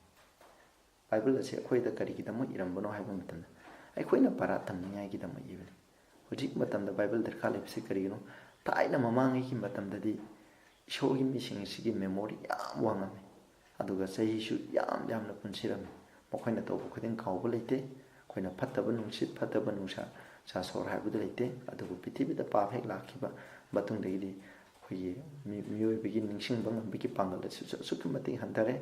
ꯕꯥꯏꯕꯜ ꯑꯁꯤ ꯑꯩꯈꯣꯏꯗ ꯀꯔꯤꯒꯤꯗꯃꯛ ꯏꯔꯝꯕꯅꯣ ꯍꯥꯏꯕ ꯃꯇꯝꯗ, ꯑꯩꯈꯣꯏꯅ ꯄꯔꯥ ꯇꯝꯅꯤꯡꯉꯥꯏꯒꯤꯗꯃꯛ ꯏꯕꯅꯤ꯫ ꯍꯧꯖꯤꯛ ꯃꯇꯝꯗ ꯕꯥꯏꯕꯜ ꯗꯔꯀꯥꯔ ꯂꯩꯕꯁꯤ ꯀꯔꯤꯒꯤꯅꯣ? ꯊꯥꯏꯅ ꯃꯃꯥꯡꯉꯩꯒꯤ ꯃꯇꯝꯗꯗꯤ ꯏꯁꯣꯔꯒꯤ ꯃꯤꯁꯤꯡ ꯑꯁꯤꯒꯤ ꯃꯦꯃꯣꯔꯤ ꯌꯥꯝ ꯋꯥꯡꯉꯝꯃꯤ, ꯑꯗꯨꯒ ꯆꯍꯤꯁꯨ ꯌꯥꯝ ꯌꯥꯝꯅ ꯄꯨꯟꯁꯤꯔꯝꯃꯤ꯫ ꯃꯈꯣꯏꯅ ꯇꯧꯕ ꯈꯨꯗꯤꯡ ꯀꯥꯎꯕ ꯂꯩꯇꯦ꯫ ꯑꯩꯈꯣꯏꯅ ꯐꯠꯇꯕ ꯅꯨꯡꯁꯤꯠ, ꯐꯠꯇꯕ ꯅꯨꯡꯁꯥ, ꯁꯥ ꯁꯣꯔ ꯍꯥꯏꯕꯗꯨ ꯂꯩꯇꯦ꯫ ꯑꯗꯨꯕꯨ ꯄ꯭ꯔꯤꯊꯤꯕꯤꯗ ꯄꯥꯞ ꯍꯦꯛ ꯂꯥꯛꯈꯤꯕ ꯃꯇꯨꯡꯗꯒꯤꯗꯤ ꯑꯩꯈꯣꯏꯒꯤ ꯃꯤ-, ꯃꯤꯑꯣꯏꯕꯒꯤ ꯅꯤꯡꯁꯤꯡꯕ ꯉꯝꯕꯒꯤ ꯄꯥꯡꯒꯜ ꯑꯁꯤꯁꯨ ꯑꯁꯨꯛꯀꯤ ꯃꯇꯤꯛ ꯍꯟꯊꯔꯦ꯫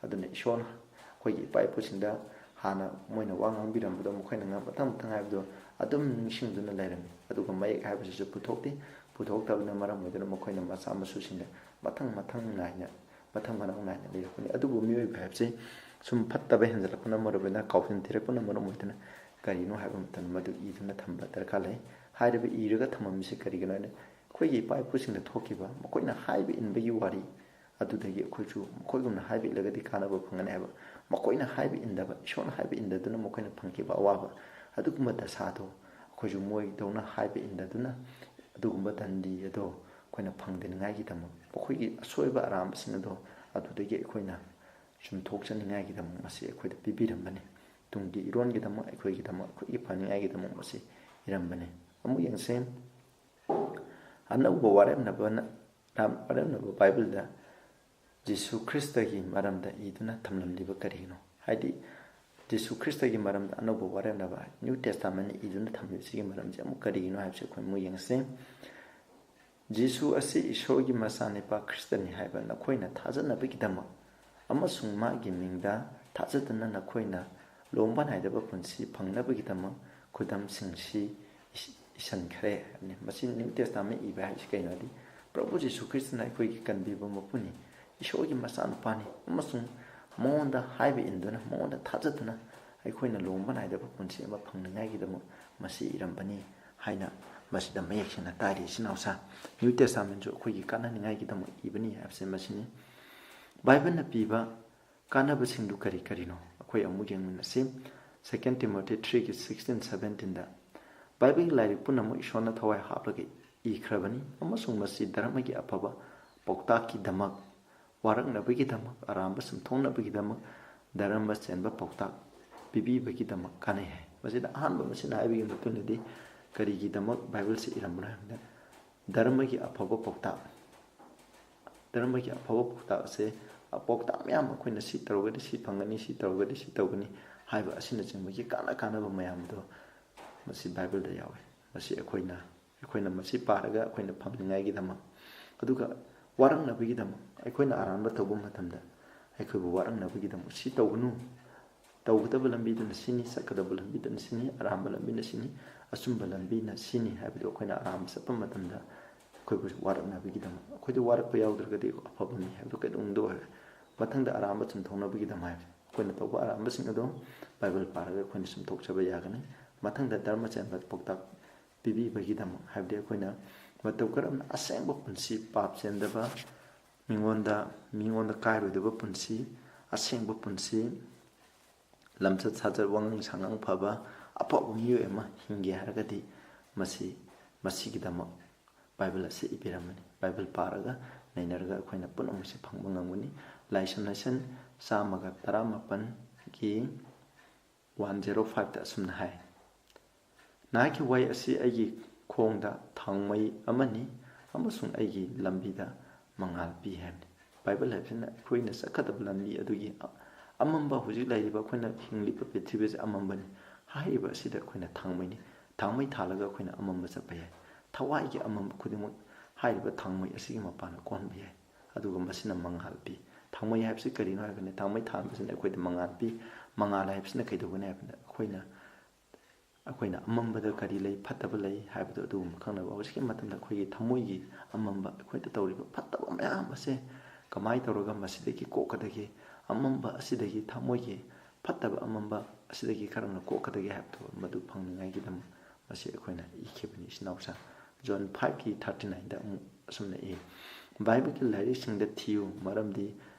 ꯑꯗꯨꯅ ꯏꯁꯣꯔꯅ ꯑꯩꯈꯣꯏꯒꯤ ꯏꯄꯥ ꯏꯄꯨꯁꯤꯡꯗ ꯍꯥꯟꯅ ꯃꯣꯏꯅ ꯋꯥ ꯉꯥꯡꯕꯤꯔꯝꯕꯗꯣ, ꯃꯈꯣꯏꯅ ꯉ-, ꯃꯊꯪ ꯃꯊꯪ ꯍꯥꯏꯕꯗꯣ ꯑꯗꯨꯝ ꯅꯤꯡꯁꯤꯡꯗꯨꯅ ꯂꯩꯔꯝꯃꯤ꯫ ꯑꯗꯨꯒ ꯃꯌꯦꯛ ꯍꯥꯏꯕꯁꯤꯁꯨ ꯄꯨꯊꯣꯛꯇꯦ꯫ ꯄꯨꯊꯣꯛꯇꯕꯅ ꯃꯔꯝ ꯑꯣꯏꯗꯨꯅ ꯃꯈꯣꯏꯅ ꯃꯆꯥ ꯃꯁꯨꯁꯤꯡꯗ ꯃꯊꯪ ꯃꯊꯪ ꯅꯥꯏꯅ, ꯃꯊꯪ ꯃꯅꯥꯎ ꯅꯥꯏꯅ ꯂꯩꯔꯛꯄꯅꯤ꯫ ꯑꯗꯨꯕꯨ ꯃꯤꯑꯣꯏꯕ ꯍꯥꯏꯕꯁꯤ ꯁꯨꯝ ꯐꯠꯇꯕ ꯍꯦꯟꯖꯜꯂꯛꯄꯅ ꯃꯔꯝ ꯑꯣꯏꯗꯨꯅ, ꯀꯥꯎꯊꯤꯟ ꯊꯤꯔꯛꯄꯅ ꯃꯔꯝ ꯑꯣꯏꯗꯨꯅ ꯀꯔꯤꯅꯣ ꯍꯥꯏꯕ ꯃꯇꯝꯗ ꯃꯗꯨ ꯏꯗꯨꯅ ꯊꯝꯕ ꯗꯔꯀꯥꯔ ꯂꯩ꯫ ꯍꯥꯏꯔꯤꯕ ꯏꯔꯒ ꯊꯝꯃꯝꯃꯤꯁꯤ ꯀꯔꯤꯒꯤꯅꯣ ꯍꯥꯏꯅ, ꯑꯩꯈꯣꯏꯒꯤ ꯏꯄꯥ ꯏꯄꯨꯁꯤꯡꯗ ꯊꯣꯛꯈꯤꯕ ꯃꯈꯣꯏꯅ ꯍꯥꯏꯕ ꯏꯟꯕꯒꯤ ꯋꯥꯔꯤ ꯑꯗꯨꯗꯒꯤ ꯑꯩꯈꯣꯏꯁꯨ ꯃꯈꯣꯏꯒꯨꯝꯅ ꯍꯥꯏꯕ ꯏꯜꯂꯒꯗꯤ ꯀꯥꯟꯅꯕ ꯐꯪꯒꯅꯤ ꯍꯥꯏꯕ꯫ ꯃꯈꯣꯏꯅ ꯍꯥꯏꯕ ꯏꯟꯗꯕ, ꯏꯁꯣꯔꯅ ꯍꯥꯏꯕ ꯏꯟꯗꯗꯨꯅ ꯃꯈꯣꯏꯅ ꯐꯪꯈꯤꯕ ꯑꯋꯥꯕ, ꯑꯗꯨꯒꯨꯝꯕ ꯗꯁꯥꯗꯣ ꯑꯩꯈꯣꯏꯁꯨ ꯃꯣꯏꯗꯧꯅ ꯍꯥꯏꯕ ꯏꯟꯗꯗꯨꯅ ꯑꯗꯨꯒꯨꯝꯕ ꯗꯟꯗꯤ ꯑꯗꯣ ꯑꯩꯈꯣꯏꯅ ꯐꯪꯗꯅꯤꯡꯉꯥꯏꯒꯤꯗꯃꯛ, ꯃꯈꯣꯏꯒꯤ ꯑꯁꯣꯏꯕ ꯑꯔꯥꯟꯕꯁꯤꯡ ꯑꯗꯣ ꯑꯗꯨꯗꯒꯤ ꯑꯩꯈꯣꯏꯅ ꯆꯨꯝꯊꯣꯛꯆꯅꯤꯡꯉꯥꯏꯒꯤꯗꯃꯛ ꯃꯁꯤ ꯑꯩꯈꯣꯏꯗ ꯄꯤꯕꯤꯔꯝꯕꯅꯤ꯫ ꯇꯨꯡꯒꯤ ꯏꯔꯣꯟꯒꯤꯗꯃꯛ, ꯑꯩꯈꯣꯏꯒꯤꯗꯃꯛ, ꯑꯩꯈꯣꯏꯒꯤ ꯐꯅꯤꯡꯉꯥꯏꯒꯤꯗꯃꯛ ꯃꯁꯤ ꯏꯔꯝꯕꯅꯤ꯫ ꯑꯃꯨꯛ ꯌꯦꯡꯁꯦ, ꯑꯅꯧꯕ ꯋꯥꯔꯦꯞꯅꯕꯅ, ꯋꯥꯔꯦꯞꯅꯕ ꯕꯥꯏꯕꯜꯗ ꯖꯤꯁꯨ ꯈ꯭ꯔꯤꯁꯇꯒꯤ ꯃꯔꯝꯗ ꯏꯗꯨꯅ ꯊꯝꯂꯝꯂꯤꯕ ꯀꯔꯤꯒꯤꯅꯣ? ꯍꯥꯏꯗꯤ, ꯖꯤꯁꯨ ꯈ꯭ꯔꯤꯁꯇꯒꯤ ꯃꯔꯝꯗ ꯑꯅꯧꯕ ꯋꯥꯔꯦꯞꯅꯕ ꯅ꯭ꯌꯨ ꯇꯦꯁꯇꯥꯃꯦꯟꯅ ꯏꯗꯨꯅ ꯊꯝꯂꯤꯕꯁꯤꯒꯤ ꯃꯔꯝꯁꯤ ꯑꯃꯨꯛ ꯀꯔꯤꯒꯤꯅꯣ ꯍꯥꯏꯕꯁꯤ ꯑꯩꯈꯣꯏ ꯑꯃꯨꯛ ꯌꯦꯡꯁꯤ꯫ ꯖꯤꯁꯨ ꯑꯁꯤ ꯏꯁꯣꯔꯒꯤ ꯃꯆꯥꯅꯤꯄꯥ ꯈ꯭ꯔꯤꯁꯇꯅꯤ ꯍꯥꯏꯕ ꯅꯈꯣꯏꯅ ꯊꯥꯖꯅꯕꯒꯤꯗꯃꯛ ꯑꯃꯁꯨꯡ ꯃꯥꯒꯤ ꯃꯤꯡꯗ ꯊꯥꯖꯗꯨꯅ ꯅꯈꯣꯏꯅ ꯂꯨꯍꯣꯡꯕ ꯅꯥꯏꯗꯕ ꯄꯨꯟꯁꯤ ꯐꯪꯅꯕꯒꯤꯗꯃꯛ ꯈꯨꯗꯝꯁꯤꯡꯁꯤ ꯏꯁ-, ꯏꯁꯟꯈ꯭ꯔꯦ ꯍꯥꯏꯕꯅꯤ꯫ ꯃꯁꯤ ꯅ꯭ꯌꯨ ꯇꯦꯁꯇꯥꯃꯦꯟ ꯏꯕ ꯍꯥꯏꯕꯁꯤ ꯀꯩꯅꯣ ꯍꯥꯏꯗꯤ, ꯄ꯭ꯔꯚꯨ ꯖꯤꯁꯨ ꯈ꯭ꯔꯤꯁꯇꯅ ꯑꯩꯈꯣꯏꯒꯤ ꯀꯟꯕꯤꯕ ꯃꯄꯨꯅꯤ, ꯏꯁꯣꯔꯒꯤ ꯃꯆꯥꯅꯨꯄꯥꯅꯤ, ꯑꯃꯁꯨꯡ ꯃꯉꯣꯟꯗ ꯍꯥꯏꯕ ꯏꯟꯗꯨꯅ, ꯃꯉꯣꯟꯗ ꯊꯥꯖꯗꯨꯅ ꯑꯩꯈꯣꯏꯅ ꯂꯨꯍꯣꯡꯕ ꯅꯥꯏꯗꯕ ꯄꯨꯟꯁꯤ ꯑꯃ ꯐꯪꯅꯤꯡꯉꯥꯏꯒꯤꯗꯃꯛ ꯃꯁꯤ ꯏꯔꯝꯕꯅꯤ ꯍꯥꯏꯅ ꯃꯁꯤꯗ ꯃꯌꯦꯛ ꯁꯦꯡꯅ ꯇꯥꯔꯤ꯫ ꯏꯆꯤꯟ ꯏꯅꯥꯎꯁꯥ, ꯅ꯭ꯌꯨ ꯇꯦꯁꯇꯥꯃꯦꯟꯁꯨ ꯑꯩꯈꯣꯏꯒꯤ ꯀꯥꯟꯅꯅꯤꯡꯉꯥꯏꯒꯤꯗꯃꯛ ꯏꯕꯅꯤ ꯍꯥꯏꯕꯁꯦ ꯃꯁꯤꯅꯤ꯫ ꯕꯥꯏꯕꯜꯅ ꯄꯤꯕ ꯀꯥꯟꯅꯕꯁꯤꯡꯗꯨ ꯀꯔꯤ ꯀꯔꯤꯅꯣ? ꯑꯩꯈꯣꯏ ꯑꯃꯨꯛ ꯌꯦꯡꯃꯤꯟꯅꯁꯤ꯫ Second Timothy three ꯒꯤ sixteen seventeen ꯗ, "ꯕꯥꯏꯕꯜꯒꯤ ꯂꯥꯏꯔꯤꯛ ꯄꯨꯝꯅꯃꯛ ꯏꯁꯣꯔꯅ ꯊꯋꯥꯏ ꯍꯥꯞꯂꯒ ꯏꯈ꯭ꯔꯕꯅꯤ, ꯑꯃꯁꯨꯡ ꯃꯁꯤ ꯙꯔꯃꯒꯤ ꯑꯐꯕ ꯄꯥꯎꯇꯥꯛꯀꯤꯗꯃꯛ, ꯋꯥꯔꯛꯅꯕꯒꯤꯗꯃꯛ, ꯑꯔꯥꯟꯕ ꯆꯨꯝꯊꯣꯛꯅꯕꯒꯤꯗꯃꯛ, ꯙꯔꯃ ꯆꯦꯟꯕ ꯄꯥꯎꯇꯥꯛ ꯄꯤꯕꯤꯕꯒꯤꯗꯃꯛ ꯀꯥꯟꯅꯩ ꯍꯥꯏ꯫ ꯃꯁꯤꯗ ꯑꯍꯥꯟꯕ ꯃꯁꯤꯅ ꯍꯥꯏꯕꯒꯤ ꯃꯇꯨꯡꯗꯗꯤ ꯀꯔꯤꯒꯤꯗꯃꯛ ꯕꯥꯏꯕꯜꯁꯤ ꯏꯔꯝꯕꯅꯣ ꯍꯥꯏꯕꯗ, ꯙꯔꯃꯒꯤ ꯑꯐꯕ ꯄꯥꯎꯇꯥꯛ, ꯙꯔꯃꯒꯤ ꯑꯐꯕ ꯄꯥꯎꯇꯥꯛ ꯑꯁꯦ, ꯄꯥꯎꯇꯥꯛ ꯃꯌꯥꯝ ꯑꯩꯈꯣꯏꯅ ꯁꯤ ꯇꯧꯔꯒꯗꯤ ꯁꯤ ꯐꯪꯒꯅꯤ, ꯁꯤ ꯇꯧꯔꯒꯗꯤ ꯁꯤ ꯇꯧꯒꯅꯤ ꯍꯥꯏꯕ ꯑꯁꯤꯅꯆꯤꯡꯕꯒꯤ ꯀꯥꯟꯅ ꯀꯥꯟꯅꯕ ꯃꯌꯥꯝꯗꯣ ꯃꯁꯤ ꯕꯥꯏꯕꯜꯗ ꯌꯥꯎꯏ꯫ ꯃꯁꯤ ꯑꯩꯈꯣꯏꯅ, ꯑꯩꯈꯣꯏꯅ ꯃꯁꯤ ꯄꯥꯔꯒ ꯑꯩꯈꯣꯏꯅ ꯐꯪꯅꯤꯡꯉꯥꯏꯒꯤꯗꯃꯛ, ꯑꯗꯨꯒ ꯋꯥꯔꯛꯅꯕꯒꯤꯗꯃꯛ, ꯑꯩꯈꯣꯏꯅ ꯑꯔꯥꯟꯕ ꯇꯧꯕ ꯃꯇꯝꯗ ꯑꯩꯈꯣꯏꯕꯨ ꯋꯥꯔꯛꯅꯕꯒꯤꯗꯃꯛ, "ꯁꯤ ꯇꯧꯒꯅꯨ, ꯇꯧꯒꯗꯕ ꯂꯝꯕꯤꯗꯨꯅ ꯁꯤꯅꯤ, ꯆꯠꯀꯗꯕ ꯂꯝꯕꯤꯗꯨꯅ ꯁꯤꯅꯤ, ꯑꯔꯥꯟꯕ ꯂꯝꯕꯤꯅ ꯁꯤꯅꯤ, ꯑꯆꯨꯝꯕ ꯂꯝꯕꯤꯅ ꯁꯤꯅꯤ" ꯍꯥꯏꯕꯗꯨ ꯑꯩꯈꯣꯏꯅ ꯑꯔꯥꯟꯕ ꯆꯠꯄ ꯃꯇꯝꯗ ꯑꯩꯈꯣꯏꯕꯨ ꯋꯥꯔꯛꯅꯕꯒꯤꯗꯃꯛ, ꯑꯩꯈꯣꯏꯗ ꯋꯥꯔꯛꯄ ꯌꯥꯎꯗ꯭ꯔꯒꯗꯤ ꯑꯐꯕ ꯃꯤ ꯍꯥꯏꯕꯗꯨ ꯀꯩꯗꯧꯅꯨꯡꯗ ꯑꯣꯏꯔꯣꯏ꯫ ꯃꯊꯪꯗ ꯑꯔꯥꯟꯕ ꯆꯨꯝꯊꯣꯛꯅꯕꯒꯤꯗꯃꯛ ꯍꯥꯏꯕꯁꯦ, ꯑꯩꯈꯣꯏꯅ ꯇꯧꯕ ꯑꯔꯥꯟꯕꯁꯤꯡ ꯑꯗꯨ ꯕꯥꯏꯕꯜ ꯄꯥꯔꯒ ꯑꯩꯈꯣꯏꯅ ꯆꯨꯝꯊꯣꯛꯆꯕ ꯌꯥꯒꯅꯤ꯫ ꯃꯊꯪꯗ ꯙꯔꯃ ꯆꯦꯟꯕ ꯄꯥꯎꯇꯥꯛ ꯄꯤꯕꯤꯕꯒꯤꯗꯃꯛ, ꯍꯥꯏꯕꯗꯤ ꯑꯩꯈꯣꯏꯅ ꯃꯇꯧ ꯀꯔꯝꯅ ꯑꯁꯦꯡꯕ ꯄꯨꯟꯁꯤ, ꯄꯥꯞ ꯆꯦꯟꯗꯕ, ꯃꯤꯉꯣꯟꯗ, ꯃꯤꯉꯣꯟꯗ ꯀꯥꯏꯔꯣꯏꯗꯕ ꯄꯨꯟꯁꯤ, ꯑꯁꯦꯡꯕ ꯄꯨꯟꯁꯤ, ꯂꯝꯆꯠ ꯁꯥꯖꯠ, ꯋꯥꯉꯥꯡ ꯁꯉꯥꯡ ꯐꯕ, ꯑꯐꯕ ꯃꯤꯑꯣꯏ ꯑꯃ ꯍꯤꯡꯒꯦ ꯍꯥꯏꯔꯒꯗꯤ ꯃꯁꯤ, ꯃꯁꯤꯒꯤꯗꯃꯛ ꯕꯥꯏꯕꯜ ꯑꯁꯤ ꯏꯕꯤꯔꯝꯕꯅꯤ꯫ ꯕꯥꯏꯕꯜ ꯄꯥꯔꯒ ꯅꯩꯅꯔꯒ ꯑꯩꯈꯣꯏꯅ ꯄꯨꯝꯅꯃꯛꯁꯦ ꯐꯪꯕ ꯉꯝꯒꯅꯤ꯫ ꯂꯥꯏꯁꯣꯟ ꯂꯥꯏꯁꯟ ꯆꯥꯝꯃꯒ ꯇꯔꯥꯃꯥꯄꯟꯒꯤ ꯋꯥꯟ ꯖꯦꯔꯣ ꯐꯥꯏꯚꯇ ꯑꯁꯨꯝꯅ ꯍꯥꯏ, "ꯅꯍꯥꯛꯀꯤ ꯋꯥꯍꯩ ꯑꯁꯤ ꯑꯩꯒꯤ ꯈꯣꯡꯗ ꯊꯥꯎꯃꯩ ꯑꯃꯅꯤ ꯑꯃꯁꯨꯡ ꯑꯩꯒꯤ ꯂꯝꯕꯤꯗ ꯃꯉꯥꯜ ꯄꯤ" ꯍꯥꯏꯕꯅꯤ꯫ ꯕꯥꯏꯕꯜ ꯍꯥꯏꯕꯁꯤꯅ ꯑꯩꯈꯣꯏꯅ ꯆꯠꯀꯗꯕ ꯂꯝꯕꯤ ꯑꯗꯨꯒꯤ ꯑ-, ꯑꯃꯝꯕ, ꯍꯧꯖꯤꯛ ꯂꯩꯔꯤꯕ ꯑꯩꯈꯣꯏꯅ ꯍꯤꯡꯂꯤꯕ ꯄ꯭ꯔꯤꯊꯤꯕꯤꯁꯦ ꯑꯃꯝꯕꯅꯤ꯫ ꯍꯥꯏꯔꯤꯕ ꯑꯁꯤꯗ ꯑꯩꯈꯣꯏꯅ ꯊꯥꯎꯃꯩꯅꯤ꯫ ꯊꯥꯎꯃꯩ ꯊꯥꯜꯂꯒ ꯑꯩꯈꯣꯏꯅ ꯑꯃꯝꯕ ꯆꯠꯄ ꯌꯥꯏ꯫ ꯊꯋꯥꯏꯒꯤ ꯑꯃꯝꯕ ꯈꯨꯗꯤꯡꯃꯛ ꯍꯥꯏꯔꯤꯕ ꯊꯥꯎꯃꯩ ꯑꯁꯤꯒꯤ ꯃꯄꯥꯟꯗ ꯀꯣꯟꯕ ꯌꯥꯏ꯫ ꯑꯗꯨꯒ ꯃꯁꯤꯅ ꯃꯉꯥꯜ ꯄꯤ꯫ ꯊꯥꯎꯃꯩ ꯍꯥꯏꯕꯁꯤ ꯀꯔꯤꯅꯣ ꯍꯥꯏꯔꯒꯅ, ꯊꯥꯎꯃꯩ ꯊꯥꯟꯕꯁꯤꯅ ꯑꯩꯈꯣꯏꯗ ꯃꯉꯥꯜ ꯄꯤ꯫ ꯃꯉꯥꯜ ꯍꯥꯏꯕꯁꯤꯅ ꯀꯩꯗꯧꯒꯅꯤ ꯍꯥꯏꯕꯗ, ꯑꯩꯈꯣꯏꯅ, ꯑꯩꯈꯣꯏꯅ ꯑꯃꯝꯕꯗ ꯀꯔꯤ ꯂꯩ, ꯐꯠꯇꯕ ꯂꯩ ꯍꯥꯏꯕꯗꯨ ꯑꯗꯨꯒꯨꯝꯕ ꯈꯪꯅꯕ꯫ ꯍꯧꯖꯤꯛꯀꯤ ꯃꯇꯝꯗ ꯑꯩꯈꯣꯏꯒꯤ ꯊꯃꯣꯏꯒꯤ ꯑꯃꯝꯕ, ꯑꯩꯈꯣꯏꯗ ꯇꯧꯔꯤꯕ ꯐꯠꯇꯕ ꯃꯌꯥꯝ ꯑꯁꯦ ꯀꯃꯥꯏꯅ ꯇꯧꯔꯒ ꯃꯁꯤꯗꯒꯤ ꯀꯣꯛꯀꯗꯒꯦ? ꯑꯃꯝꯕ ꯑꯁꯤꯗꯒꯤ, ꯊꯃꯣꯏꯒꯤ ꯐꯠꯇꯕ ꯑꯃꯝꯕ ꯑꯁꯤꯗꯒꯤ ꯀꯔꯝꯅ ꯀꯣꯛꯀꯗꯒꯦ ꯍꯥꯏꯕꯗꯨ, ꯃꯗꯨ ꯐꯪꯅꯤꯡꯉꯥꯏꯒꯤꯗꯃꯛ ꯃꯁꯤ ꯑꯩꯈꯣꯏꯅ ꯏꯈꯤꯕꯅꯤ, ꯏꯆꯤꯟ ꯏꯅꯥꯎꯁꯥ꯫ ꯖꯣꯟ ꯐꯥꯏꯚꯀꯤ ꯊꯥꯔꯇꯤ ꯅꯥꯏꯟꯗ ꯑꯃꯨꯛ ꯑꯁꯨꯝꯅ ꯏ, "ꯕꯥꯏꯕꯜꯒꯤ ꯂꯥꯏꯔꯤꯛꯁꯤꯡꯗ ꯊꯤꯌꯨ, ꯃꯔꯝꯗꯤ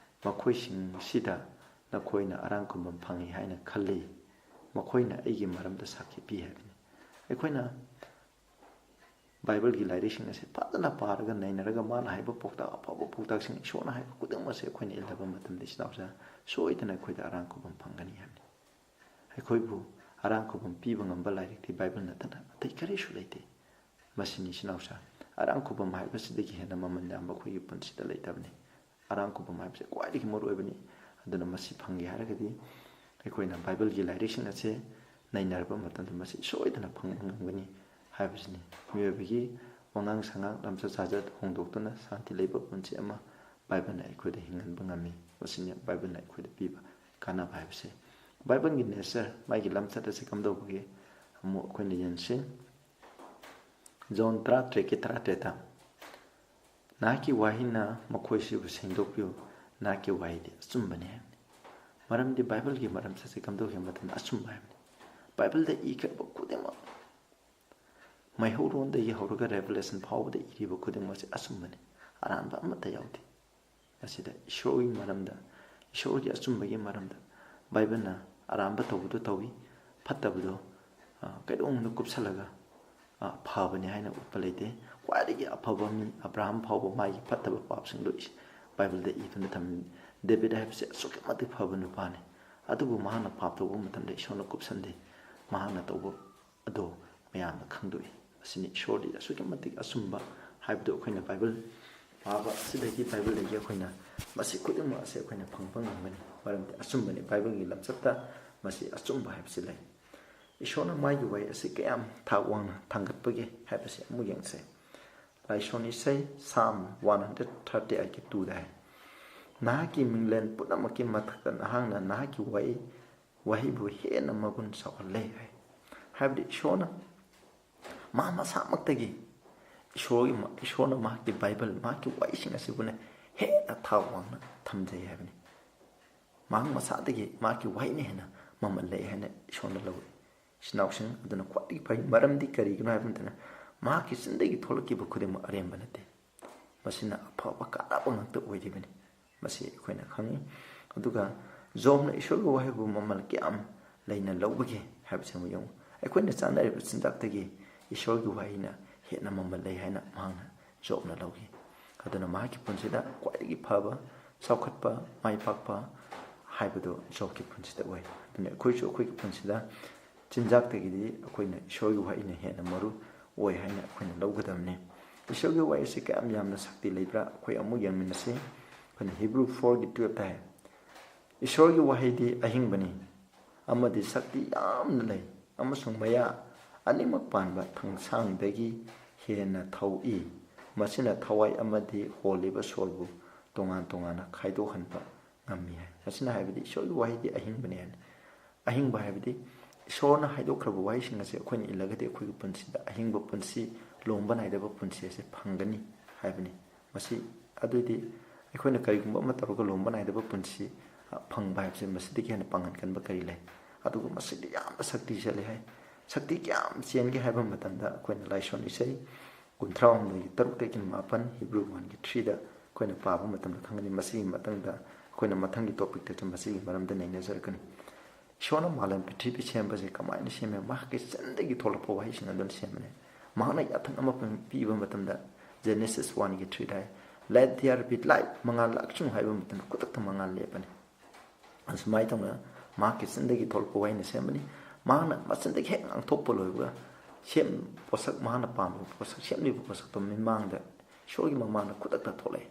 ꯃꯈꯣꯏꯁꯤꯡꯁꯤꯗ ꯅꯈꯣꯏꯅ ꯑꯔꯥꯡ ꯈꯨꯝꯐꯝ ꯐꯪꯏ ꯍꯥꯏꯅ ꯈꯜꯂꯤ꯫ ꯃꯈꯣꯏꯅ ꯑꯩꯒꯤ ꯃꯔꯝꯗ ꯁꯥꯈꯤ ꯄꯤ" ꯍꯥꯏꯕꯅꯤ꯫ ꯑꯩꯈꯣꯏꯅ ꯕꯥꯏꯕꯜꯒꯤ ꯂꯥꯏꯔꯤꯛꯁꯤꯡ ꯑꯁꯦ ꯐꯖꯅ ꯄꯥꯔꯒ ꯅꯩꯅꯔꯒ ꯃꯥꯅ ꯍꯥꯏꯕ ꯄꯥꯎꯇꯥꯛ, ꯑꯐꯕ ꯄꯥꯎꯇꯥꯛꯁꯤꯡ, ꯏꯁꯣꯔꯅ ꯍꯥꯏꯕ ꯈꯨꯗꯤꯡꯃꯛ ꯑꯁꯦ ꯑꯩꯈꯣꯏꯅ ꯏꯜꯂꯕ ꯃꯇꯝꯗ, ꯏꯆꯤꯟ ꯏꯅꯥꯎꯁꯥ, ꯁꯣꯏꯗꯅ ꯑꯩꯈꯣꯏꯗ ꯑꯔꯥꯝ ꯈꯨꯕꯝ ꯐꯪꯒꯅꯤ ꯍꯥꯏꯕꯅꯤ꯫ ꯑꯩꯈꯣꯏꯕꯨ ꯑꯔꯥꯝ ꯈꯨꯕꯝ ꯄꯤꯕ ꯉꯝꯕ ꯂꯥꯏꯔꯤꯛꯇꯤ ꯕꯥꯏꯕꯜ ꯅꯠꯇꯅ ꯑꯇꯩ ꯀꯔꯤꯁꯨ ꯂꯩꯇꯦ꯫ ꯃꯁꯤꯅꯤ ꯏꯆꯤꯟ ꯏꯅꯥꯎꯁꯥ, ꯑꯔꯥꯝ ꯈꯨꯕꯝ ꯍꯥꯏꯕꯁꯤꯗꯒꯤ ꯍꯦꯟꯅ ꯃꯃꯜ ꯌꯥꯝꯕ ꯑꯩꯈꯣꯏꯒꯤ ꯄꯨꯟꯁꯤꯗ ꯂꯩꯇꯕꯅꯤ꯫ ꯑꯔꯥꯝ ꯈꯨꯕꯝ ꯍꯥꯏꯕꯁꯦ ꯈ꯭ꯋꯥꯏꯗꯒꯤ ꯃꯔꯨ ꯑꯣꯏꯕꯅꯤ꯫ ꯑꯗꯨꯅ ꯃꯁꯤ ꯐꯪꯒꯦ ꯍꯥꯏꯔꯒꯗꯤ ꯑꯩꯈꯣꯏꯅ ꯕꯥꯏꯕꯜꯒꯤ ꯂꯥꯏꯔꯤꯛꯁꯤꯡ ꯑꯁꯦ ꯅꯩꯅꯔꯕ ꯃꯇꯝꯗ ꯃꯁꯤ ꯁꯣꯏꯗꯅ ꯐꯪꯕ ꯉꯝꯒꯅꯤ ꯍꯥꯏꯕꯁꯤꯅꯤ꯫ ꯃꯤꯑꯣꯏꯕꯒꯤ ꯋꯥꯉꯥꯡ ꯁꯉꯥꯡ, ꯂꯝꯆꯠ ꯁꯥꯖꯠ ꯍꯣꯡꯗꯣꯛꯇꯨꯅ ꯁꯥꯟꯇꯤ ꯂꯩꯕ ꯄꯨꯟꯁꯤ ꯑꯃ ꯕꯥꯏꯕꯜꯅ ꯑꯩꯈꯣꯏꯗ ꯍꯤꯡꯍꯟꯕ ꯉꯝꯃꯤ꯫ ꯃꯁꯤꯅꯤ ꯕꯥꯏꯕꯜꯅ ꯑꯩꯈꯣꯏꯗ ꯄꯤꯕ ꯀꯥꯟꯅꯕ ꯍꯥꯏꯕꯁꯦ꯫ ꯕꯥꯏꯕꯜꯒꯤ ꯅꯦꯆꯔ, ꯃꯥꯒꯤ ꯂꯝꯆꯠ ꯑꯁꯤ ꯀꯝꯗꯧꯕꯒꯦ ꯑꯃꯨꯛ ꯑꯩꯈꯣꯏꯅ ꯌꯦꯡꯁꯤ꯫ ꯖꯣꯟ ꯇꯔꯥꯇꯔꯦꯠꯀꯤ ꯇꯔꯥꯇꯔꯦꯠꯇ, "ꯅꯍꯥꯛꯀꯤ ꯋꯥꯍꯩꯅ ꯃꯈꯣꯏꯁꯤꯕꯨ ꯁꯦꯡꯗꯣꯛꯄꯤꯌꯨ, ꯅꯍꯥꯛꯀꯤ ꯋꯥꯍꯩꯗꯤ ꯑꯆꯨꯝꯕꯅꯤ" ꯍꯥꯏꯕꯅꯤ꯫ ꯃꯔꯝꯗꯤ ꯕꯥꯏꯕꯜꯒꯤ ꯃꯔꯝ ꯆꯠꯁꯦ ꯀꯝꯗꯧꯒꯦ ꯍꯥꯏꯕ ꯃꯇꯝꯗ ꯑꯆꯨꯝꯕ ꯍꯥꯏꯕꯅꯤ꯫ ꯕꯥꯏꯕꯜꯗ ꯏꯈ꯭ꯔꯕ ꯈꯨꯗꯤꯡꯃꯛ, ꯃꯩꯍꯧꯔꯣꯟꯗꯒꯤ ꯍꯧꯔꯒ ꯔꯦꯚꯦꯂꯦꯁꯟ ꯐꯥꯎꯕꯗ ꯏꯔꯤꯕ ꯈꯨꯗꯤꯡꯃꯛꯁꯦ ꯑꯆꯨꯝꯕꯅꯤ, ꯑꯔꯥꯟꯕ ꯑꯃꯠꯇ ꯌꯥꯎꯗꯦ꯫ ꯃꯁꯤꯗ ꯏꯁꯣꯔꯒꯤ ꯃꯔꯝꯗ, ꯏꯁꯣꯔꯒꯤ ꯑꯆꯨꯝꯕꯒꯤ ꯃꯔꯝꯗ ꯕꯥꯏꯕꯜꯅ ꯑꯔꯥꯟꯕ ꯇꯧꯕꯗꯣ ꯇꯧꯏ, ꯐꯠꯇꯕꯗꯣ, ꯑ, ꯀꯩꯗꯧꯅꯨꯡꯗ ꯀꯨꯞꯁꯜꯂꯒ, ꯑ, ꯐꯕꯅꯤ ꯍꯥꯏꯅ ꯎꯠꯄ ꯂꯩꯇꯦ꯫ ꯈ꯭ꯋꯥꯏꯗꯒꯤ ꯑꯐꯕ ꯃꯤ ꯑꯕ꯭ꯔꯥꯍꯝ ꯐꯥꯎꯕ ꯃꯥꯒꯤ ꯐꯠꯇꯕ ꯄꯥꯞꯁꯤꯡꯗꯣ ꯏꯁ-, ꯕꯥꯏꯕꯜꯗ ꯏꯗꯨꯅ ꯊꯝꯃꯤ꯫ ꯗꯦꯕꯤꯠ ꯍꯥꯏꯕꯁꯦ ꯑꯁꯨꯛꯀꯤ ꯃꯇꯤꯛ ꯐꯕ ꯅꯨꯄꯥꯅꯤ, ꯑꯗꯨꯕꯨ ꯃꯍꯥꯛꯅ ꯄꯥꯞ ꯇꯧꯕ ꯃꯇꯝꯗ ꯏꯁꯣꯔꯅ ꯀꯨꯞꯁꯟꯗꯦ꯫ ꯃꯍꯥꯛꯅ ꯇꯧꯕ ꯑꯗꯣ ꯃꯌꯥꯝꯅ ꯈꯪꯗꯣꯛꯏ꯫ ꯑꯁꯤꯅꯤ ꯏꯁꯣꯔꯗꯤ ꯑꯁꯨꯛꯀꯤ ꯃꯇꯤꯛ ꯑꯆꯨꯝꯕ ꯍꯥꯏꯕꯗꯨ ꯑꯩꯈꯣꯏꯅ ꯕꯥꯏꯕꯜ ꯄꯥꯕ ꯑꯁꯤꯗꯒꯤ, ꯕꯥꯏꯕꯜꯗꯒꯤ ꯑꯩꯈꯣꯏꯅ ꯃꯁꯤ ꯈꯨꯗꯤꯡꯃꯛ ꯑꯁꯤ ꯑꯩꯈꯣꯏꯅ ꯐꯪꯕ ꯉꯝꯒꯅꯤ꯫ ꯃꯔꯝꯗꯤ ꯑꯆꯨꯝꯕꯅꯤ, ꯕꯥꯏꯕꯜꯒꯤ ꯂꯝꯆꯠꯇ ꯃꯁꯤ ꯑꯆꯨꯝꯕ ꯍꯥꯏꯕꯁꯤ ꯂꯩ꯫ ꯏꯁꯣꯔꯅ ꯃꯥꯒꯤ ꯋꯥꯍꯩ ꯑꯁꯤ ꯀꯌꯥꯝ ꯊꯥꯛ ꯋꯥꯡꯅ ꯊꯥꯡꯒꯠꯄꯒꯦ ꯍꯥꯏꯕꯁꯤ ꯑꯃꯨꯛ ꯌꯦꯡꯁꯦ꯫ ꯂꯥꯏꯁꯣꯟ ꯏꯁꯩ Psalm one hundred thirty eight two ꯗ ꯍꯥꯏ, "ꯅꯍꯥꯛꯀꯤ ꯃꯤꯡꯂꯦꯟ ꯄꯨꯝꯅꯃꯛꯀꯤ ꯃꯊꯛꯇ ꯅꯍꯥꯛꯅ ꯅꯍꯥꯛꯀꯤ ꯋꯥꯍꯩ, ꯋꯥꯍꯩꯕꯨ ꯍꯦꯟꯅ ꯃꯒꯨꯟ ꯆꯥꯎꯍꯜꯂꯦ" ꯍꯥꯏ꯫ ꯍꯥꯏꯕꯗꯤ ꯏꯁꯣꯔꯅ ꯃꯥ ꯃꯁꯥꯃꯛꯇꯒꯤ, ꯏꯁꯣꯔꯒꯤ ꯃ-, ꯏꯁꯣꯔꯅ ꯃꯍꯥꯛꯀꯤ ꯕꯥꯏꯕꯜ, ꯃꯍꯥꯛꯀꯤ ꯋꯥꯍꯩꯁꯤꯡ ꯑꯁꯤꯕꯨꯅ ꯍꯦꯟꯅ ꯊꯥꯛ ꯋꯥꯡꯅ ꯊꯝꯖꯩ ꯍꯥꯏꯕꯅꯤ꯫ ꯃꯍꯥꯛ ꯃꯁꯥꯗꯒꯤ ꯃꯍꯥꯛꯀꯤ ꯋꯥꯍꯩꯅ ꯍꯦꯟꯅ ꯃꯃꯜ ꯂꯩ ꯍꯥꯏꯅ ꯏꯁꯣꯔꯅ ꯂꯧꯏ꯫ ꯏꯆꯤꯟ ꯏꯅꯥꯎꯁꯤꯡ, ꯑꯗꯨꯅ ꯈ꯭ꯋꯥꯏꯗꯒꯤ ꯐꯩ꯫ ꯃꯔꯝꯗꯤ ꯀꯔꯤꯒꯤꯅꯣ ꯍꯥꯏꯕ ꯃꯇꯝꯗ, ꯃꯍꯥꯛꯀꯤ ꯆꯤꯟꯗꯒꯤ ꯊꯣꯛꯂꯛꯈꯤꯕ ꯈꯨꯗꯤꯡꯃꯛ ꯑꯔꯦꯝꯕ ꯅꯠꯇꯦ꯫ ꯃꯁꯤꯅ ꯑꯐꯕ ꯀꯥꯟꯅꯕ ꯉꯥꯛꯇ ꯑꯣꯏꯔꯤꯕꯅꯤ꯫ ꯃꯁꯤ ꯑꯩꯈꯣꯏꯅ ꯈꯪꯉꯤ꯫ ꯑꯗꯨꯒ ꯖꯣꯕꯅ ꯏꯁꯣꯔꯒꯤ ꯋꯥꯍꯩꯕꯨ ꯃꯃꯜ ꯀꯌꯥꯝ ꯂꯩꯅ ꯂꯧꯕꯒꯦ ꯍꯥꯏꯕꯁꯤ ꯑꯃꯨꯛ ꯌꯦꯡꯉꯨ꯫ ꯑꯩꯈꯣꯏꯅ ꯆꯥꯅꯔꯤꯕ ꯆꯤꯟꯖꯥꯛꯇꯒꯤ ꯏꯁꯣꯔꯒꯤ ꯋꯥꯍꯩꯅ ꯍꯦꯟꯅ ꯃꯃꯜ ꯂꯩ ꯍꯥꯏꯅ ꯃꯍꯥꯛꯅ ꯖꯣꯕꯅ ꯂꯧꯈꯤ꯫ ꯑꯗꯨꯅ ꯃꯍꯥꯛꯀꯤ ꯄꯨꯟꯁꯤꯗ ꯈ꯭ꯋꯥꯏꯗꯒꯤ ꯐꯕ, ꯆꯥꯎꯈꯠꯄ, ꯃꯥꯏ ꯄꯥꯛꯄ ꯍꯥꯏꯕꯗꯨ ꯖꯣꯕꯀꯤ ꯄꯨꯟꯁꯤꯗ ꯑꯣꯏ꯫ ꯑꯗꯨꯅ ꯑꯩꯈꯣꯏꯁꯨ ꯑꯩꯈꯣꯏꯒꯤ ꯄꯨꯟꯁꯤꯗ ꯆꯤꯟꯖꯥꯛꯇꯒꯤꯗꯤ ꯑꯩꯈꯣꯏꯅ ꯏꯁꯣꯔꯒꯤ ꯋꯥꯍꯩꯅ ꯍꯦꯟꯅ ꯃꯔꯨ ꯑꯣꯏ ꯍꯥꯏꯅ ꯑꯩꯈꯣꯏꯅ ꯂꯧꯒꯗꯕꯅꯤ꯫ ꯏꯁꯣꯔꯒꯤ ꯋꯥꯍꯩ ꯑꯁꯤ ꯀꯌꯥꯝ ꯌꯥꯝꯅ ꯁꯛꯇꯤ ꯂꯩꯕ꯭ꯔꯥ? ꯑꯩꯈꯣꯏ ꯑꯃꯨꯛ ꯌꯦꯡꯃꯤꯟꯅꯁꯤ꯫ ꯑꯩꯈꯣꯏꯅ ꯍꯤꯕ꯭ꯔꯨ ꯐꯣꯔꯒꯤ ꯇꯨꯌꯦꯜꯞꯇ ꯍꯥꯏ, "ꯏꯁꯣꯔꯒꯤ ꯋꯥꯍꯩꯗꯤ ꯑꯍꯤꯡꯕꯅꯤ ꯑꯃꯗꯤ ꯁꯛꯇꯤ ꯌꯥꯝꯅ ꯂꯩ, ꯑꯃꯁꯨꯡ ꯃꯌꯥ ꯑꯅꯤꯃꯛ ꯄꯥꯟꯕ ꯊꯥꯡꯁꯥꯡꯗꯒꯤ ꯍꯦꯟꯅ ꯊꯧꯏ꯫ ꯃꯁꯤꯅ ꯊꯋꯥꯏ ꯑꯃꯗꯤ ꯍꯣꯜꯂꯤꯕ ꯁꯣꯔꯕꯨ ꯇꯣꯉꯥꯟ ꯇꯣꯉꯥꯟꯅ ꯈꯥꯏꯗꯣꯛꯍꯟꯕ ꯉꯝꯃꯤ" ꯍꯥꯏ꯫ ꯃꯁꯤꯅ ꯍꯥꯏꯕꯗꯤ ꯏꯁꯣꯔꯒꯤ ꯋꯥꯍꯩꯗꯤ ꯑꯍꯤꯡꯕꯅꯤ ꯍꯥꯏꯅ꯫ ꯑꯍꯤꯡꯕ ꯍꯥꯏꯕꯗꯤ ꯏꯁꯣꯔꯅ ꯍꯥꯏꯗꯣꯛꯈ꯭ꯔꯕ ꯋꯥꯍꯩꯁꯤꯡ ꯑꯁꯦ ꯑꯩꯈꯣꯏꯅ ꯏꯜꯂꯒꯗꯤ ꯑꯩꯈꯣꯏꯒꯤ ꯄꯨꯟꯁꯤꯗ ꯑꯍꯤꯡꯕ ꯄꯨꯟꯁꯤ, ꯂꯣꯝꯕ ꯅꯥꯏꯗꯕ ꯄꯨꯟꯁꯤ ꯑꯁꯦ ꯐꯪꯒꯅꯤ ꯍꯥꯏꯕꯅꯤ꯫ ꯃꯁꯤ ꯑꯗꯨꯗꯤ ꯑꯩꯈꯣꯏꯅ ꯀꯔꯤꯒꯨꯝꯕ ꯑꯃ ꯇꯧꯔꯒ ꯂꯣꯝꯕ ꯅꯥꯏꯗꯕ ꯄꯨꯟꯁꯤ, ꯑ, ꯐꯪꯕ ꯍꯥꯏꯕꯁꯦ ꯃꯁꯤꯗꯒꯤ ꯍꯦꯟꯅ ꯄꯥꯡꯒꯟ ꯀꯟꯕ ꯀꯔꯤ ꯂꯩ? ꯑꯗꯨꯒ ꯃꯁꯤꯗꯤ ꯌꯥꯝꯅ ꯁꯛꯇꯤ ꯆꯦꯜꯂꯤ ꯍꯥꯏ꯫ ꯁꯛꯇꯤ ꯀꯌꯥꯝ ꯆꯦꯟꯒꯦ ꯍꯥꯏꯕ ꯃꯇꯝꯗ ꯑꯩꯈꯣꯏꯅ ꯂꯥꯏꯁꯣꯟ ꯏꯁꯩ ꯀꯨꯟꯊ꯭ꯔꯥ ꯍꯨꯝꯗꯣꯏꯒꯤ ꯇꯔꯨꯛꯇꯒꯤ ꯃꯥꯄꯟ, ꯍꯤꯕ꯭ꯔꯨ ꯋꯥꯟꯒꯤ ꯊ꯭ꯔꯤꯗ ꯑꯩꯈꯣꯏꯅ ꯄꯥꯕ ꯃꯇꯝꯗ ꯈꯪꯒꯅꯤ꯫ ꯃꯁꯤꯒꯤ ꯃꯇꯥꯡꯗ ꯑꯩꯈꯣꯏꯅ ꯃꯊꯪꯒꯤ ꯇꯣꯄꯤꯛꯇꯁꯨ ꯃꯁꯤꯒꯤ ꯃꯔꯝꯗ ꯅꯩꯅꯖꯔꯛꯀꯅꯤ꯫ ꯏꯁꯣꯔꯅ ꯃꯥꯂꯦꯝ ꯄ꯭ꯔꯤꯊꯤꯕꯤ ꯁꯦꯝꯕꯁꯦ ꯀꯃꯥꯏꯅ ꯁꯦꯝꯃꯦ? ꯃꯍꯥꯛꯀꯤ ꯆꯤꯟꯗꯒꯤ ꯊꯣꯛꯂꯛꯄ ꯋꯥꯍꯩꯁꯤꯡ ꯑꯗꯨꯅ ꯁꯦꯝꯕꯅꯦ꯫ ꯃꯍꯥꯛꯅ ꯌꯥꯊꯪ ꯑꯃ ꯄꯤꯕ ꯃꯇꯝꯗ, Genesis ꯋꯥꯟꯒꯤ ꯊ꯭ꯔꯤꯗ ꯍꯥꯏ, "Let there be light", ꯃꯉꯥꯜ ꯂꯥꯛꯆꯅꯨ ꯍꯥꯏꯕ ꯃꯇꯝꯗ ꯈꯨꯗꯛꯇ ꯃꯉꯥꯜ ꯂꯦꯞꯄꯅꯤ꯫ ꯑꯁꯨꯃꯥꯏꯅ ꯇꯧꯅ ꯃꯍꯥꯛꯀꯤ ꯆꯤꯟꯗꯒꯤ ꯊꯣꯛꯂꯛꯄ ꯋꯥꯍꯩꯅ ꯁꯦꯝꯕꯅꯤ꯫ ꯃꯍꯥꯛꯅ ꯃꯆꯤꯟꯗꯒꯤ ꯍꯦꯛ ꯉꯥꯡꯊꯣꯛꯄ ꯂꯣꯏꯕꯒ ꯁꯦꯝ, ꯄꯣꯠꯁꯛ, ꯃꯍꯥꯛꯅ ꯄꯥꯝꯂꯤꯕ ꯄꯣꯠꯁꯛ, ꯁꯦꯝꯂꯤꯕ ꯄꯣꯠꯁꯛꯇꯣ ꯃꯤꯃꯥꯡꯗ, ꯏꯁꯣꯔꯒꯤ ꯃꯃꯥꯡꯗ ꯈꯨꯗꯛꯇ ꯊꯣꯛꯂꯛꯑꯦ꯫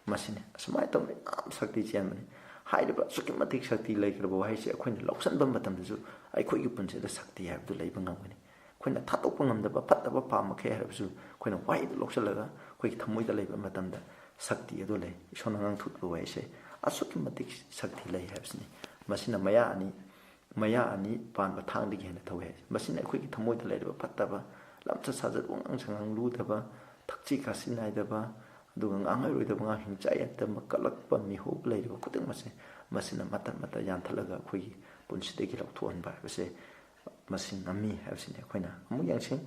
ꯃꯁꯤꯅꯤ꯫ ꯑꯁꯨꯃꯥꯏꯅ ꯇꯧꯅ ꯌꯥꯝ ꯁꯛꯇꯤ ꯆꯦꯟꯕꯅꯤ꯫ ꯍꯥꯏꯔꯤꯕ ꯑꯁꯨꯛꯀꯤ ꯃꯇꯤꯛ ꯁꯛꯇꯤ ꯂꯩꯈ꯭ꯔꯕ ꯋꯥꯍꯩꯁꯦ ꯑꯩꯈꯣꯏꯅ ꯂꯧꯁꯤꯟꯕ ꯃꯇꯝꯗꯁꯨ ꯑꯩꯈꯣꯏꯒꯤ ꯄꯨꯟꯁꯤꯗ ꯁꯛꯇꯤ ꯍꯥꯏꯕꯗꯨ ꯂꯩꯕ ꯉꯝꯒꯅꯤ꯫ ꯑꯩꯈꯣꯏꯅ ꯊꯥꯗꯣꯛꯄ ꯉꯝꯗꯕ ꯐꯠꯇꯕ ꯄꯥꯝꯃꯛꯈꯩ ꯍꯥꯏꯔꯕꯁꯨ ꯑꯩꯈꯣꯏꯅ ꯋꯥꯍꯩꯗꯨ ꯂꯧꯁꯤꯜꯂꯒ ꯑꯩꯈꯣꯏꯒꯤ ꯊꯃꯣꯏꯗ ꯂꯩꯕ ꯃꯇꯝꯗ ꯁꯛꯇꯤ ꯑꯗꯨ ꯂꯩ꯫ ꯏꯁꯣꯔꯅ ꯉꯥꯡꯊꯣꯛꯂꯤꯕ ꯋꯥꯍꯩꯁꯦ ꯑꯁꯨꯛꯀꯤ ꯃꯇꯤꯛ ꯁꯛꯇꯤ ꯂꯩ ꯍꯥꯏꯕꯁꯤꯅꯤ꯫ ꯃꯁꯤꯅ ꯃꯌꯥ ꯑꯅꯤ, ꯃꯌꯥ ꯑꯅꯤ ꯄꯥꯟꯕ ꯊꯥꯡꯗꯒꯤ ꯍꯦꯟꯅ ꯊꯧꯋꯤ ꯍꯥꯏ꯫ ꯃꯁꯤꯅ ꯑꯩꯈꯣꯏꯒꯤ ꯊꯃꯣꯏꯗ ꯂꯩꯔꯤꯕ ꯐꯠꯇꯕ, ꯂꯝꯆꯠ ꯁꯥꯖꯠ, ꯋꯥꯉꯥꯡ ꯁꯉꯥꯡ ꯂꯨꯗꯕ, ꯊꯛꯁꯤ ꯈꯥꯁꯤ ꯅꯥꯏꯗꯕ, ꯑꯗꯨꯒ ꯉꯥꯡꯉꯔꯣꯏꯗꯕ, ꯉꯥꯡ ꯍꯤꯡꯆꯥꯏ ꯌꯥꯏꯗꯕ, ꯀꯜꯂꯛꯄ, ꯃꯤꯍꯧ ꯂꯩꯔꯤꯕ ꯈꯨꯗꯤꯡꯃꯛꯁꯦ ꯃꯁꯤꯅ ꯃꯇꯠ ꯃꯇꯠ ꯌꯥꯟꯊꯠꯂꯒ ꯑꯩꯈꯣꯏꯒꯤ ꯄꯨꯟꯁꯤꯗꯒꯤ ꯂꯧꯊꯣꯛꯍꯟꯕ ꯍꯥꯏꯕꯁꯦ ꯃꯁꯤ ꯉꯝꯃꯤ ꯍꯥꯏꯕꯁꯤꯅꯤ꯫ ꯑꯩꯈꯣꯏꯅ ꯑꯃꯨꯛ ꯌꯦꯡꯁꯤ,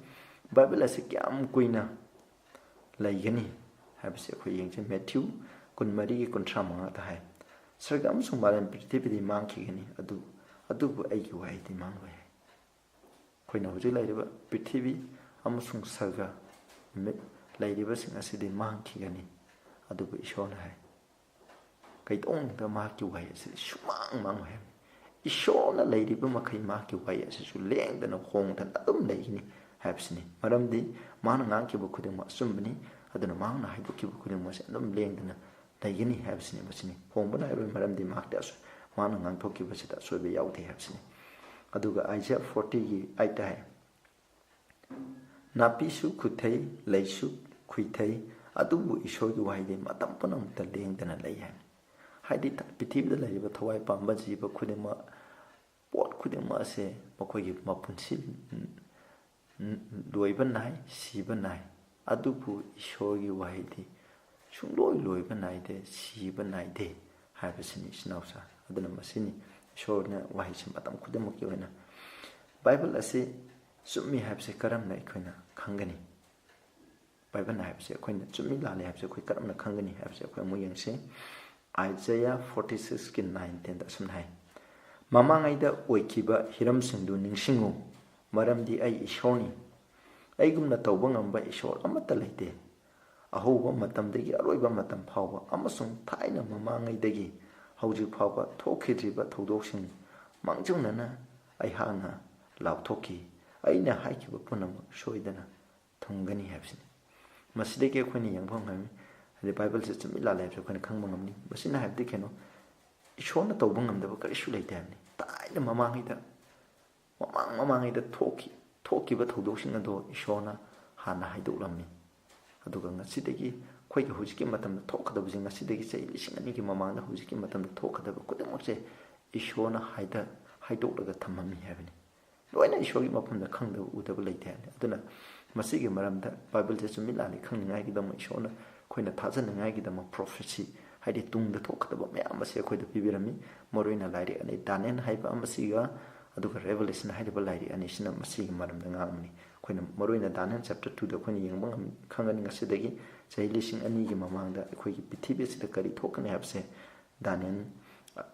ꯕꯥꯏꯕꯜ ꯑꯁꯤ ꯀꯌꯥꯝ ꯀꯨꯏꯅ ꯂꯩꯒꯅꯤ ꯍꯥꯏꯕꯁꯤ ꯑꯩꯈꯣꯏ ꯌꯦꯡꯁꯤ꯫ ꯃꯦꯊ꯭ꯌꯨ ꯀꯨꯟꯃꯔꯤꯒꯤ ꯀꯨꯟꯊ꯭ꯔꯥ ꯃꯉꯥꯗ ꯍꯥꯏ, "ꯁꯔꯒ ꯑꯃꯁꯨꯡ ꯃꯥꯂꯦꯝ ꯄ꯭ꯔꯤꯊꯤꯕꯤꯗꯤ ꯃꯥꯡꯈꯤꯒꯅꯤ, ꯑꯗꯨ, ꯑꯗꯨꯕꯨ ꯑꯩꯒꯤ ꯋꯥꯍꯩꯗꯤ ꯃꯥꯡꯂꯣꯏ" ꯍꯥꯏ꯫ ꯑꯩꯈꯣꯏꯅ ꯍꯧꯖꯤꯛ ꯂꯩꯔꯤꯕ ꯄ꯭ꯔꯤꯊꯤꯕꯤ, ꯑꯃꯁꯨꯡ ꯁꯒ, ꯅꯨꯃꯤꯠ ꯂꯩꯔꯤꯕꯁꯤꯡ ꯑꯁꯤꯗꯤ ꯃꯥꯡꯈꯤꯒꯅꯤ꯫ ꯑꯗꯨꯕꯨ ꯏꯁꯣꯔꯅ ꯍꯥꯏ, ꯀꯩꯗꯧꯅꯨꯡꯗ ꯃꯍꯥꯛꯀꯤ ꯋꯥꯍꯩ ꯑꯁꯤ ꯁꯨꯃꯥꯡ ꯃꯥꯡꯉꯣꯏ ꯍꯥꯏꯕꯅꯤ꯫ ꯏꯁꯣꯔꯅ ꯂꯩꯔꯤꯕ ꯃꯈꯩ ꯃꯍꯥꯛꯀꯤ ꯋꯥꯍꯩ ꯑꯁꯤꯁꯨ ꯂꯦꯡꯗꯅ ꯍꯣꯡꯗꯅ ꯑꯗꯨꯝ ꯂꯩꯒꯅꯤ ꯍꯥꯏꯕꯁꯤꯅꯤ꯫ ꯃꯔꯝꯗꯤ ꯃꯥꯅ ꯉꯥꯡꯈꯤꯕ ꯈꯨꯗꯤꯡꯃꯛ ꯑꯆꯨꯝꯕꯅꯤ, ꯑꯗꯨꯅ ꯃꯍꯥꯛꯅ ꯍꯥꯏꯗꯣꯛꯈꯤꯕ ꯈꯨꯗꯤꯡꯃꯛ ꯑꯁꯤ ꯑꯗꯨꯝ ꯂꯦꯡꯗꯅ ꯂꯩꯒꯅꯤ ꯍꯥꯏꯕꯁꯤꯅꯤ꯫ ꯃꯁꯤꯅꯤ ꯍꯣꯡꯕ ꯅꯥꯏꯔꯣꯏ, ꯃꯔꯝꯗꯤ ꯃꯍꯥꯛꯇꯤ ꯑꯁꯣꯏ-, ꯃꯥꯅ ꯉꯥꯡꯊꯣꯛꯈꯤꯕꯁꯤꯗ ꯑꯁꯣꯏꯕ ꯌꯥꯎꯗꯦ ꯍꯥꯏꯕꯁꯤꯅꯤ꯫ ꯑꯗꯨꯒ ꯑꯥꯏꯖꯥꯌꯥ ꯐꯣꯔꯇꯤꯒꯤ ꯑꯩꯠꯇ ꯍꯥꯏ, ꯅꯥꯄꯤꯁꯨ ꯈꯨꯊꯩ, ꯂꯩꯁꯨ ꯈꯨꯏꯊꯩ, ꯑꯗꯨꯕꯨ ꯏꯁꯣꯔꯒꯤ ꯋꯥꯍꯩꯗꯤ ꯃꯇꯝ ꯄꯨꯝꯅꯃꯛꯇ ꯂꯦꯡꯗꯅ ꯂꯩ ꯍꯥꯏ꯫ ꯍꯥꯏꯗꯤ ꯊ-, ꯄ꯭ꯔꯤꯊꯤꯕꯤꯗ ꯂꯩꯔꯤꯕ ꯊꯋꯥꯏ ꯄꯥꯟꯕ ꯖꯤꯕ ꯈꯨꯗꯤꯡꯃꯛ, ꯄꯣꯠ ꯈꯨꯗꯤꯡꯃꯛ ꯑꯁꯦ ꯃꯈꯣꯏꯒꯤ ꯃꯄꯨꯟꯁꯤ, ꯎꯝ, ꯎꯝ, ꯂꯣꯏꯕ ꯅꯥꯏ, ꯁꯤꯕ ꯅꯥꯏ, ꯑꯗꯨꯕꯨ ꯏꯁꯣꯔꯒꯤ ꯋꯥꯍꯩꯗꯤ ꯁꯨꯡꯂꯣꯏ ꯂꯣꯏꯕ ꯅꯥꯏꯗꯦ, ꯁꯤꯕ ꯅꯥꯏꯗꯦ ꯍꯥꯏꯕꯁꯤꯅꯤ, ꯏꯆꯤꯟ ꯏꯅꯥꯎꯁꯥ꯫ ꯑꯗꯨꯅ ꯃꯁꯤꯅꯤ ꯏꯁꯣꯔꯅ ꯋꯥꯍꯩꯁꯤ ꯃꯇꯝ ꯈꯨꯗꯤꯡꯃꯛꯀꯤ ꯑꯣꯏꯅ꯫ ꯕꯥꯏꯕꯜ ꯑꯁꯤ ꯆꯨꯝꯃꯤ ꯍꯥꯏꯕꯁꯤ ꯀꯔꯝꯅ ꯑꯩꯈꯣꯏꯅ ꯈꯪꯒꯅꯤ? ꯕꯥꯏꯕꯜꯅ ꯍꯥꯏꯕꯁꯤ ꯑꯩꯈꯣꯏꯅ ꯆꯨꯝꯃꯤ ꯂꯥꯜꯂꯤ ꯍꯥꯏꯕꯁꯤ ꯑꯩꯈꯣꯏ ꯀꯔꯝꯅ ꯈꯪꯒꯅꯤ ꯍꯥꯏꯕꯁꯤ ꯑꯩꯈꯣꯏ ꯑꯃꯨꯛ ꯌꯦꯡꯁꯤ꯫ ꯑꯥꯏꯖꯥꯌꯥ ꯐꯣꯔꯇꯤ ꯁꯤꯛꯁꯀꯤ ꯅꯥꯏꯟ ꯇꯦꯟꯗ ꯑꯁꯨꯝꯅ ꯍꯥꯏ, "ꯃꯃꯥꯡꯉꯩꯗ ꯑꯣꯏꯈꯤꯕ ꯍꯤꯔꯝꯁꯤꯡꯗꯨ ꯅꯤꯡꯁꯤꯡꯉꯨ, ꯃꯔꯝꯗꯤ ꯑꯩ ꯏꯁꯣꯔꯅꯤ꯫ ꯑꯩꯒꯨꯝꯅ ꯇꯧꯕ ꯉꯝꯕ ꯏꯁꯣꯔ ꯑꯃꯠꯇ ꯂꯩꯇꯦ꯫ ꯑꯍꯧꯕ ꯃꯇꯝꯗꯒꯤ ꯑꯔꯣꯏꯕ ꯃꯇꯝ ꯐꯥꯎꯕ ꯑꯃꯁꯨꯡ ꯊꯥꯏꯅ ꯃꯃꯥꯡꯉꯩꯗꯒꯤ ꯍꯧꯖꯤꯛ ꯐꯥꯎꯕ ꯊꯣꯛꯈꯤꯗ꯭ꯔꯤꯕ ꯊꯧꯗꯣꯛꯁꯤꯡ ꯃꯥꯡꯖꯧꯅꯅ ꯑꯩꯍꯥꯛꯅ ꯂꯥꯎꯊꯣꯛꯈꯤ꯫ ꯑꯩꯅ ꯍꯥꯏꯈꯤꯕ ꯄꯨꯝꯅꯃꯛ ꯁꯣꯏꯗꯅ ꯊꯨꯡꯒꯅꯤ" ꯍꯥꯏꯕꯁꯤꯅꯤ꯫ ꯃꯁꯤꯗꯒꯤ ꯑꯩꯈꯣꯏꯅ ꯌꯦꯡꯕ ꯉꯝꯃꯤ, ꯍꯥꯏꯗꯤ ꯕꯥꯏꯕꯜꯁꯦ ꯆꯨꯝꯃꯤ ꯂꯥꯜꯂꯤ ꯍꯥꯏꯕꯁꯤ ꯑꯩꯈꯣꯏꯅ ꯈꯪꯕ ꯉꯝꯅꯤ꯫ ꯃꯁꯤꯅ ꯍꯥꯏꯕꯗꯤ ꯀꯩꯅꯣ? ꯏꯁꯣꯔꯅ ꯇꯧꯕ ꯉꯝꯗꯕ ꯀꯔꯤꯁꯨ ꯂꯩꯇꯦ ꯍꯥꯏꯕꯅꯤ꯫ ꯊꯥꯏꯅ ꯃꯃꯥꯡꯉꯩꯗ, ꯃꯃꯥꯡ ꯃꯃꯥꯡꯉꯩꯗ ꯊꯣꯛꯈꯤ-, ꯊꯣꯛꯈꯤꯕ ꯊꯧꯗꯣꯛꯁꯤꯡ ꯑꯗꯣ ꯏꯁꯣꯔꯅ ꯍꯥꯟꯅ ꯍꯥꯏꯗꯣꯛꯂꯝꯃꯤ꯫ ꯑꯗꯨꯒ ꯉꯁꯤꯗꯒꯤ ꯑꯩꯈꯣꯏꯒꯤ ꯍꯧꯖꯤꯛꯀꯤ ꯃꯇꯝꯗ ꯊꯣꯛꯀꯗꯕꯁꯦ, ꯉꯁꯤꯗꯒꯤ ꯆꯍꯤ ꯂꯤꯁꯤꯡ ꯑꯅꯤꯒꯤ ꯃꯃꯥꯡꯗ ꯍꯧꯖꯤꯛꯀꯤ ꯃꯇꯝꯗ ꯊꯣꯛꯀꯗꯕ ꯈꯨꯗꯤꯡꯃꯛꯁꯦ ꯏꯁꯣꯔꯅ ꯍꯥꯏꯗ-, ꯍꯥꯏꯗꯣꯛꯂꯒ ꯊꯝꯃꯝꯃꯤ ꯍꯥꯏꯕꯅꯤ꯫ ꯂꯣꯏꯅ ꯏꯁꯣꯔꯒꯤ ꯃꯐꯝꯗ ꯈꯪꯗꯕ, ꯎꯗꯕ ꯂꯩꯇꯦ ꯍꯥꯏꯕꯅꯤ꯫ ꯑꯗꯨꯅ ꯃꯁꯤꯒꯤ ꯃꯔꯝꯗ ꯕꯥꯏꯕꯜꯁꯦ ꯆꯨꯝꯃꯤ ꯂꯥꯜꯂꯤ ꯈꯪꯅꯤꯡꯉꯥꯏꯒꯤꯗꯃꯛ ꯏꯁꯣꯔꯅ ꯑꯩꯈꯣꯏꯅ ꯊꯥꯖꯅꯤꯡꯉꯥꯏꯒꯤꯗꯃꯛ ꯄ꯭ꯔꯣꯐꯦꯁꯤ, ꯍꯥꯏꯗꯤ ꯇꯨꯡꯗ ꯊꯣꯛꯀꯗꯕ ꯃꯌꯥꯝ ꯑꯁꯦ ꯑꯩꯈꯣꯏꯗ ꯄꯤꯕꯤꯔꯝꯃꯤ꯫ ꯃꯔꯨꯑꯣꯏꯅ ꯂꯥꯏꯔꯤꯛ ꯑꯅꯤ, ꯗꯥꯅꯤꯌꯦꯜ ꯍꯥꯏꯕ ꯑꯃꯁꯤꯒ ꯑꯗꯨꯒ ꯔꯦꯚꯦꯂꯦꯁꯟ ꯍꯥꯏꯔꯤꯕ ꯂꯥꯏꯔꯤꯛ ꯑꯅꯤꯁꯤꯅ ꯃꯁꯤꯒꯤ ꯃꯔꯝꯗ ꯉꯥꯡꯕꯅꯤ꯫ ꯑꯩꯈꯣꯏꯅ ꯃꯔꯨꯑꯣꯏꯅ ꯗꯥꯅꯤꯌꯦꯜ ꯆꯦꯞꯇꯔ ꯇꯨꯗ ꯑꯩꯈꯣꯏꯅ ꯌꯦꯡꯕ ꯉꯝ-, ꯈꯪꯒꯅꯤ꯫ ꯉꯁꯤꯗꯒꯤ ꯆꯍꯤ ꯂꯤꯁꯤꯡ ꯑꯅꯤꯒꯤ ꯃꯃꯥꯡꯗ ꯑꯩꯈꯣꯏꯒꯤ ꯄ꯭ꯔꯤꯊꯤꯕꯤ ꯑꯁꯤꯗ ꯀꯔꯤ ꯊꯣꯛꯀꯅꯤ ꯍꯥꯏꯕꯁꯦ ꯗꯥꯅꯤꯌꯦꯜ,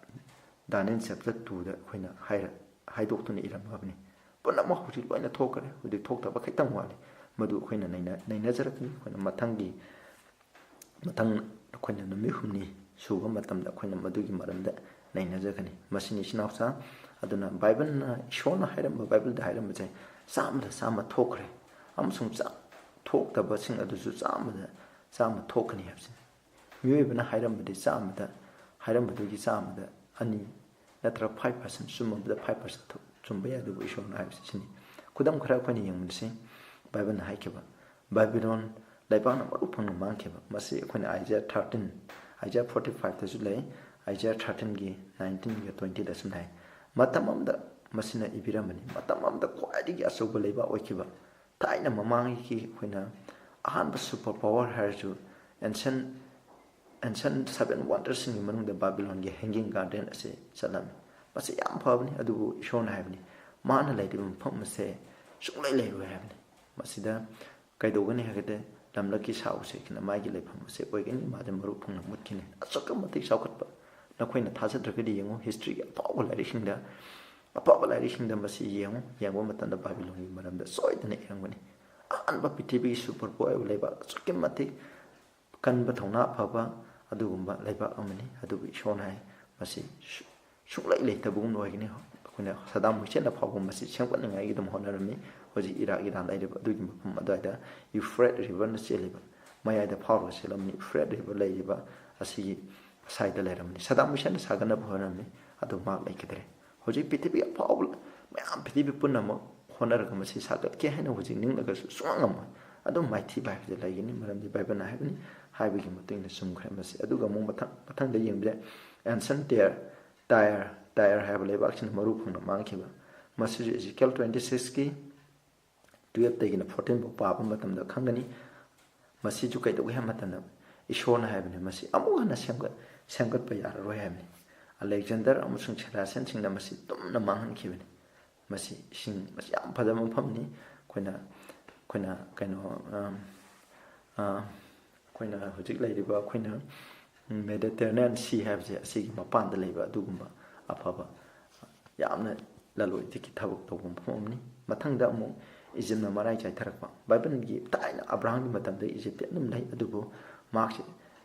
ꯗꯥꯅꯤꯌꯦꯜ ꯆꯦꯞꯇꯔ ꯇꯨꯗ ꯑꯩꯈꯣꯏꯅ ꯍꯥꯏꯔ-, ꯍꯥꯏꯗꯣꯛꯇꯨꯅ ꯏꯔꯝꯃꯕꯅꯤ꯫ ꯄꯨꯝꯅꯃꯛ ꯍꯧꯖꯤꯛ ꯂꯣꯏꯅ ꯊꯣꯛꯈ꯭ꯔꯦ꯫ ꯍꯧꯖꯤꯛ ꯊꯣꯛꯇꯕ ꯈꯤꯇꯪ ꯋꯥꯠꯂꯤ꯫ ꯃꯗꯨ ꯑꯩꯈꯣꯏꯅ ꯅꯩꯅ-, ꯅꯩꯅꯖꯔꯛꯀꯅꯤ꯫ ꯑꯩꯈꯣꯏꯅ ꯃꯊꯪꯒꯤ, ꯃꯊꯪ ꯑꯩꯈꯣꯏꯅ ꯅꯨꯃꯤꯠ ꯍꯨꯝꯅꯤ ꯁꯨꯕ ꯃꯇꯝꯗ ꯑꯩꯈꯣꯏꯅ ꯃꯗꯨꯒꯤ ꯃꯔꯝꯗ ꯅꯩꯅꯖꯒꯅꯤ꯫ ꯃꯁꯤꯅꯤ, ꯏꯆꯤꯟ ꯏꯅꯥꯎꯁꯥ꯫ ꯑꯗꯨꯅ ꯕꯥꯏꯕꯜꯅ, ꯏꯁꯣꯔꯅ ꯍꯥꯏꯔꯝꯕ, ꯕꯥꯏꯕꯜꯗ ꯍꯥꯏꯔꯝꯕꯁꯦ ꯆꯥꯝꯃꯗ ꯆꯥꯝꯃ ꯊꯣꯛꯈ꯭ꯔꯦ꯫ ꯑꯃꯁꯨꯡ ꯆꯥ-, ꯊꯣꯛꯇꯕꯁꯤꯡ ꯑꯗꯨꯁꯨ ꯆꯥꯝꯃꯗ ꯆꯥꯝꯃ ꯊꯣꯛꯀꯅꯤ ꯍꯥꯏꯕꯁꯤꯅꯤ꯫ ꯃꯤꯑꯣꯏꯕꯅ ꯍꯥꯏꯔꯝꯕꯗꯤ ꯆꯥꯝꯃꯗ, ꯍꯥꯏꯔꯝꯕꯗꯨꯒꯤ ꯆꯥꯝꯃꯗ ꯑꯅꯤ ꯅꯠꯇ꯭ꯔꯒ five percent, ꯆꯨꯝꯃꯕꯗ five percent ꯊꯣꯛ-, ꯆꯨꯝꯕ ꯌꯥꯏ, ꯑꯗꯨꯕꯨ ꯏꯁꯣꯔꯅ ꯍꯥꯏꯕꯁꯤ ꯁꯤꯅꯤ꯫ ꯈꯨꯗꯝ ꯈꯔ ꯑꯩꯈꯣꯏꯅ ꯌꯦꯡꯃꯤꯟꯅꯁꯤ꯫ ꯕꯥꯏꯕꯜꯅ ꯍꯥꯏꯈꯤꯕ, ꯕꯥꯕꯤꯂꯣꯟ ꯂꯩꯕꯥꯛꯅ ꯃꯔꯨ ꯐꯪꯅ ꯃꯥꯡꯈꯤꯕ, ꯃꯁꯤ ꯑꯩꯈꯣꯏꯅ Isaiah thirteen, Isaiah forty fiveꯇꯁꯨ ꯂꯩ, Isaiah thirteenꯒꯤ nineteenꯒ twentyꯗꯁꯨ ꯂꯩ꯫ ꯃꯇꯝ ꯑꯃꯗ ꯃꯁꯤꯅ ꯏꯕꯤꯔꯝꯕꯅꯤ, ꯃꯇꯝ ꯑꯃꯗ ꯈ꯭ꯋꯥꯏꯗꯒꯤ ꯑꯆꯧꯕ ꯂꯩꯕꯥꯛ ꯑꯣꯏꯈꯤꯕ, ꯊꯥꯏꯅ ꯃꯃꯥꯡꯒꯤ ꯑꯩꯈꯣꯏꯅ ꯑꯍꯥꯟꯕ super power ꯍꯥꯏꯔꯁꯨ, ancient, ancient seven wondersꯁꯤꯡꯒꯤ ꯃꯅꯨꯡꯗ ꯕꯥꯕꯤꯂꯣꯟꯒꯤ Hanging Garden ꯑꯁꯤ ꯆꯠꯂꯝꯃꯤ꯫ ꯃꯁꯤ ꯌꯥꯝ ꯐꯕꯅꯤ, ꯑꯗꯨꯕꯨ ꯏꯁꯣꯔꯅ ꯍꯥꯏꯕꯅꯤ, ꯃꯥꯅ ꯂꯩꯔꯤꯕ ꯃꯐꯝ ꯑꯁꯦ ꯁꯨꯡꯂꯩ ꯂꯩꯔꯣꯏ ꯍꯥꯏꯕꯅꯤ꯫ ꯃꯁꯤꯗ ꯀꯩꯗꯧꯒꯅꯤ ꯍꯥꯏꯔꯒꯗꯤ, ꯂꯝꯂꯛꯀꯤ ꯁꯥ ꯎꯆꯦꯛꯁꯤꯅ ꯃꯥꯒꯤ ꯂꯩꯐꯝ ꯑꯁꯦ ꯑꯣꯏꯒꯅꯤ, ꯃꯥꯗꯤ ꯃꯔꯨ ꯐꯪꯅ ꯃꯨꯠꯈꯤꯅꯤ꯫ ꯑꯁꯨꯛꯀꯤ ꯃꯇꯤꯛ ꯆꯥꯎꯈꯠꯄ, ꯅꯈꯣꯏꯅ ꯊꯥꯖꯗ꯭ꯔꯒꯗꯤ ꯌꯦꯡꯉꯨ, historyꯒꯤ ꯑꯐꯥꯎꯕ ꯂꯥꯏꯔꯤꯛꯁꯤꯡꯗ, ꯑꯐꯥꯎꯕ ꯂꯥꯏꯔꯤꯛꯁꯤꯡꯗ ꯃꯁꯤ ꯌꯦꯡꯉꯨ, ꯌꯦꯡꯕ ꯃꯇꯝꯗ ꯕꯥꯕꯤꯂꯣꯟꯒꯤ ꯃꯔꯝꯗ ꯁꯣꯏꯗꯅ ꯏꯔꯝꯒꯅꯤ꯫ ꯑꯍꯥꯟꯕ ꯄ꯭ꯔꯤꯊꯤꯕꯤꯒꯤ super power ꯑꯣꯏꯕ ꯂꯩꯕꯥꯛ ꯑꯁꯨꯛꯀꯤ ꯃꯇꯤꯛ ꯀꯟꯕ, ꯊꯧꯅꯥ ꯐꯕ ꯑꯗꯨꯒꯨꯝꯕ ꯂꯩꯕꯥꯛ ꯑꯃꯅꯤ꯫ ꯑꯗꯨꯕꯨ ꯏꯁꯣꯔꯅ ꯍꯥꯏ, ꯃꯁꯤ ꯁꯨ-, ꯁꯨꯡꯂꯩ ꯂꯩꯇꯕꯒꯨꯝꯅ ꯑꯣꯏꯒꯅꯤ꯫ ꯑꯩꯈꯣꯏꯅ ꯁꯗꯥꯝ ꯍꯨꯁꯦꯟꯅ ꯐꯥꯎꯕ ꯃꯁꯤ ꯁꯦꯝꯒꯠꯅꯤꯡꯉꯥꯏꯒꯤꯗꯃꯛ ꯍꯣꯠꯅꯔꯝꯃꯤ꯫ ꯍꯧꯖꯤꯛ ꯏꯔꯥꯛ, ꯏꯔꯥꯟ ꯂꯩꯔꯤꯕ ꯑꯗꯨꯒꯤ ꯃꯐꯝ ꯑꯗꯨꯋꯥꯏꯗ Euphrates riverꯅ ꯆꯦꯜꯂꯤꯕ, ꯃꯌꯥꯏꯗ ꯐꯥꯎꯔꯒ ꯆꯦꯜꯂꯝꯃꯤ꯫ Euphrates river ꯂꯩꯔꯤꯕ ꯑꯁꯤꯒꯤ ꯁꯥꯏꯗ ꯂꯩꯔꯝꯃꯤ꯫ ꯁꯗꯥꯝ ꯍꯨꯁꯦꯟꯅ ꯁꯥꯒꯠꯅꯕ ꯍꯣꯠꯅꯔꯝꯃꯤ, ꯑꯗꯨ ꯃꯍꯥꯛ ꯂꯩꯈꯤꯗ꯭ꯔꯦ꯫ ꯍꯧꯖꯤꯛ ꯄ꯭ꯔꯤꯊꯤꯕꯤ ꯑꯐꯥꯎꯕ ꯃꯌꯥꯝ, ꯄ꯭ꯔꯤꯊꯤꯕꯤ ꯄꯨꯝꯅꯃꯛ ꯍꯣꯠꯅꯔꯒ ꯃꯁꯤ ꯁꯥꯒꯠꯀꯦ ꯍꯥꯏꯅ ꯍꯧꯖꯤꯛ ꯅꯤꯡꯂꯒꯁꯨ ꯁꯨꯡꯉꯝ ꯉꯝꯃꯣꯏ꯫ ꯑꯗꯨꯝ ꯃꯥꯏꯊꯤꯕ ꯍꯥꯏꯕꯁꯦ ꯂꯩꯒꯅꯤ, ꯃꯔꯝꯗꯤ ꯕꯥꯏꯕꯜꯅ ꯍꯥꯏꯕꯅꯤ, ꯍꯥꯏꯕꯒꯤ ꯃꯇꯨꯡ ꯏꯟꯅ ꯆꯨꯝꯈ꯭ꯔꯦ ꯃꯁꯤ꯫ ꯑꯗꯨꯒ ꯑꯃꯨꯛ ꯃꯊꯪ, ꯃꯊꯪꯗ ꯌꯦꯡꯕꯗ ancient Tyre, Tyre, Tyre ꯍꯥꯏꯕ ꯂꯩꯕꯥꯛꯁꯤꯅ ꯃꯔꯨ ꯐꯪꯅ ꯃꯥꯡꯈꯤꯕ꯫ ꯃꯁꯤꯁꯨ Ezekiel twenty sixꯀꯤ twelveꯇꯒꯤꯅ fourteen ꯐꯥꯎ ꯄꯥꯕ ꯃꯇꯝꯗ ꯈꯪꯒꯅꯤ꯫ ꯃꯁꯤꯁꯨ ꯀꯩꯗꯧꯒꯦ ꯍꯥꯏꯕ ꯃꯇꯝꯗ, ꯏꯁꯣꯔꯅ ꯍꯥꯏꯕꯅꯤ, ꯃꯁꯤ ꯑꯃꯨꯛ ꯍꯟꯅ ꯁꯦꯝꯒꯠ-, ꯁꯦꯝꯒꯠꯄ ꯌꯥꯔꯔꯣꯏ ꯍꯥꯏꯕꯅꯤ꯫ ꯑꯂꯦꯛꯖꯦꯟꯗꯔ ꯑꯃꯁꯨꯡ ꯁꯦꯂꯥꯁꯤꯌꯟꯁꯤꯡꯅ ꯃꯁꯤ ꯇꯨꯝꯅ ꯃꯥꯡꯍꯟꯈꯤꯕꯅꯤ꯫ ꯃꯁꯤ ꯏꯁꯤꯡ, ꯃꯁꯤ ꯌꯥꯝ ꯐꯖꯕ ꯃꯐꯝꯅꯤ꯫ ꯑꯩꯈꯣꯏꯅ, ꯑꯩꯈꯣꯏꯅ ꯀꯩꯅꯣ, ꯑꯝ, ꯑ, ꯑꯩꯈꯣꯏꯅ ꯍꯧꯖꯤꯛ ꯂꯩꯔꯤꯕ, ꯑꯩꯈꯣꯏꯅ Mediterranean Sea ꯍꯥꯏꯕꯁꯦ, ꯑꯁꯤꯒꯤ ꯃꯄꯥꯟꯗ ꯂꯩꯕ ꯑꯗꯨꯒꯨꯝꯕ ꯑꯐꯕ, ꯌꯥꯝꯅ ꯂꯂꯣꯟ ꯏꯇꯤꯛꯀꯤ ꯊꯕꯛ ꯇꯧꯕ ꯃꯐꯝ ꯑꯃꯅꯤ꯫ ꯃꯊꯪꯗ ꯑꯃꯨꯛ ꯏꯖꯤꯞꯅ ꯃꯔꯥꯏ ꯆꯥꯏꯊꯔꯛꯄ꯫ ꯕꯥꯏꯕꯜꯒꯤ ꯊꯥꯏꯅ ꯑꯕ꯭ꯔꯥꯍꯥꯝꯒꯤ ꯃꯇꯝꯗ ꯏꯖꯤꯞꯇꯤ ꯑꯗꯨꯝ ꯂꯩ, ꯑꯗꯨꯕꯨ ꯃꯍꯥꯛꯁꯦ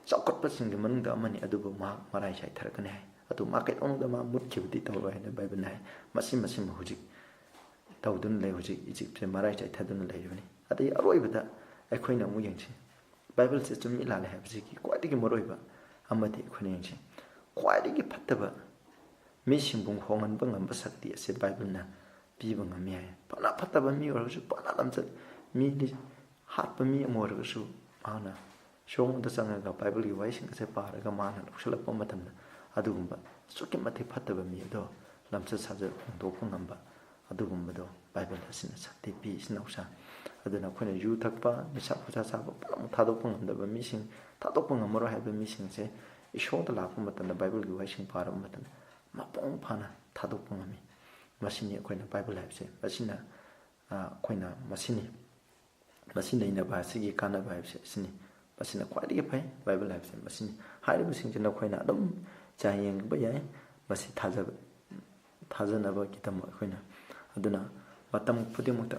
ꯆꯥꯎꯈꯠꯄꯁꯤꯡꯒꯤ ꯃꯅꯨꯡꯗ ꯑꯃꯅꯤ, ꯑꯗꯨꯕꯨ ꯃꯍꯥꯛ ꯃꯔꯥꯏ ꯆꯥꯏꯊꯔꯛꯀꯅꯤ ꯍꯥꯏ꯫ ꯑꯗꯨ ꯃꯥ ꯀꯩꯗꯧꯅꯨꯡꯗ ꯃꯥ ꯃꯨꯠꯈꯤꯕꯗꯤ ꯇꯧꯔꯣꯏ ꯍꯥꯏꯅ ꯕꯥꯏꯕꯜꯅ ꯍꯥꯏ꯫ ꯃꯁꯤ ꯃꯁꯤꯃ ꯍꯧꯖꯤꯛ ꯇꯧꯗꯨꯅ ꯂꯩ, ꯍꯧꯖꯤꯛ ꯏꯖꯤꯞꯁꯦ ꯃꯔꯥꯏ ꯆꯥꯏꯊꯗꯨꯅ ꯂꯩꯔꯤꯕꯅꯤ꯫ ꯑꯗꯩ ꯑꯔꯣꯏꯕꯗ ꯑꯩꯈꯣꯏꯅ ꯑꯃꯨꯛ ꯌꯦꯡꯁꯤ, ꯕꯥꯏꯕꯜꯁꯦ ꯆꯨꯝꯃꯤ ꯂꯥꯜꯂꯤ ꯍꯥꯏꯕꯁꯤꯒꯤ ꯈ꯭ꯋꯥꯏꯗꯒꯤ ꯃꯔꯨꯑꯣꯏꯕ ꯑꯃꯗꯤ ꯑꯩꯈꯣꯏꯅ ꯌꯦꯡꯁꯤ, ꯈ꯭ꯋꯥꯏꯗꯒꯤ ꯐꯠꯇꯕ ꯃꯤꯁꯤꯡꯕꯨ ꯍꯣꯡꯍꯟꯕ ꯉꯝꯕ ꯁꯛꯇꯤ ꯑꯁꯤ ꯕꯥꯏꯕꯜꯅ ꯄꯤꯕ ꯉꯝꯃꯤ ꯍꯥꯏ꯫ ꯐꯅ ꯐꯠꯇꯕ ꯃꯤ ꯑꯣꯏꯔꯒꯁꯨ, ꯐꯅ ꯂꯝꯆꯠ, ꯃꯤꯗꯤ ꯍꯥꯠꯄ ꯃꯤ ꯑꯃ ꯑꯣꯏꯔꯒꯁꯨ, ꯃꯥꯅ ꯁꯣꯝꯗ ꯆꯪꯉꯒ ꯕꯥꯏꯕꯜꯒꯤ ꯋꯥꯍꯩꯁꯤꯡ ꯑꯁꯦ ꯄꯥꯔꯒ ꯃꯥꯅ ꯂꯧꯁꯤꯜꯂꯛꯄ ꯃꯇꯝꯗ, ꯑꯗꯨꯒꯨꯝꯕ ꯑꯁꯨꯛꯀꯤ ꯃꯇꯤꯛ ꯐꯠꯇꯕ ꯃꯤ ꯑꯗꯣ ꯂꯝꯆꯠ ꯁꯥꯖꯠ ꯍꯣꯡꯗꯣꯛꯄ ꯉꯝꯕ, ꯑꯗꯨꯒꯨꯝꯕꯗꯣ ꯕꯥꯏꯕꯜ ꯑꯁꯤꯅ ꯁꯛꯇꯤ ꯄꯤ, ꯏꯆꯤꯟ ꯏꯅꯥꯎꯁꯥ꯫ ꯑꯗꯨꯅ ꯑꯩꯈꯣꯏꯅ ꯌꯨ ꯊꯛꯄ, ꯅꯤꯁꯥ ꯄꯨꯁꯥ ꯆꯥꯕ ꯄꯨꯝꯅꯃꯛ ꯊꯥꯗꯣꯛꯄ ꯉꯝꯗꯕ ꯃꯤꯁꯤꯡ, ꯊꯥꯗꯣꯛꯄ ꯉꯝꯃꯔꯣꯏ ꯍꯥꯏꯕ ꯃꯤꯁꯤꯡꯁꯦ ꯏꯁꯣꯔꯗ ꯂꯥꯛꯄ ꯃꯇꯝꯗ, ꯕꯥꯏꯕꯜꯒꯤ ꯋꯥꯍꯩꯁꯤꯡ ꯄꯥꯔꯕ ꯃꯇꯝꯗ ꯃꯄꯨꯡ ꯐꯥꯅ ꯊꯥꯗꯣꯛꯄ ꯉꯝꯃꯤ꯫ ꯃꯁꯤꯅꯤ ꯑꯩꯈꯣꯏꯅ ꯕꯥꯏꯕꯜ ꯍꯥꯏꯕꯁꯦ, ꯃꯁꯤꯅ, ꯑ, ꯑꯩꯈꯣꯏꯅ ꯃꯁꯤꯅꯤ, ꯃꯁꯤ ꯅꯩꯅꯕ ꯑꯁꯤꯒꯤ ꯀꯥꯟꯅꯕ ꯍꯥꯏꯕꯁꯦ ꯑꯁꯤꯅꯤ꯫ ꯃꯁꯤꯅ ꯈ꯭ꯋꯥꯏꯗꯒꯤ ꯐꯩ, ꯕꯥꯏꯕꯜ ꯍꯥꯏꯕꯁꯦ ꯃꯁꯤꯅꯤ꯫ ꯍꯥꯏꯔꯤꯕꯁꯤꯡꯁꯤ ꯅꯈꯣꯏꯅ ꯑꯗꯨꯝ ꯆꯥꯡ ꯌꯦꯡꯕ ꯌꯥꯏ꯫ ꯃꯁꯤ ꯊꯥꯖꯕ, ꯊꯥꯖꯅꯕꯒꯤꯗꯃꯛ ꯑꯩꯈꯣꯏꯅ꯫ ꯑꯗꯨꯅ ꯃꯇꯝ ꯈꯨꯗꯤꯡꯃꯛꯇ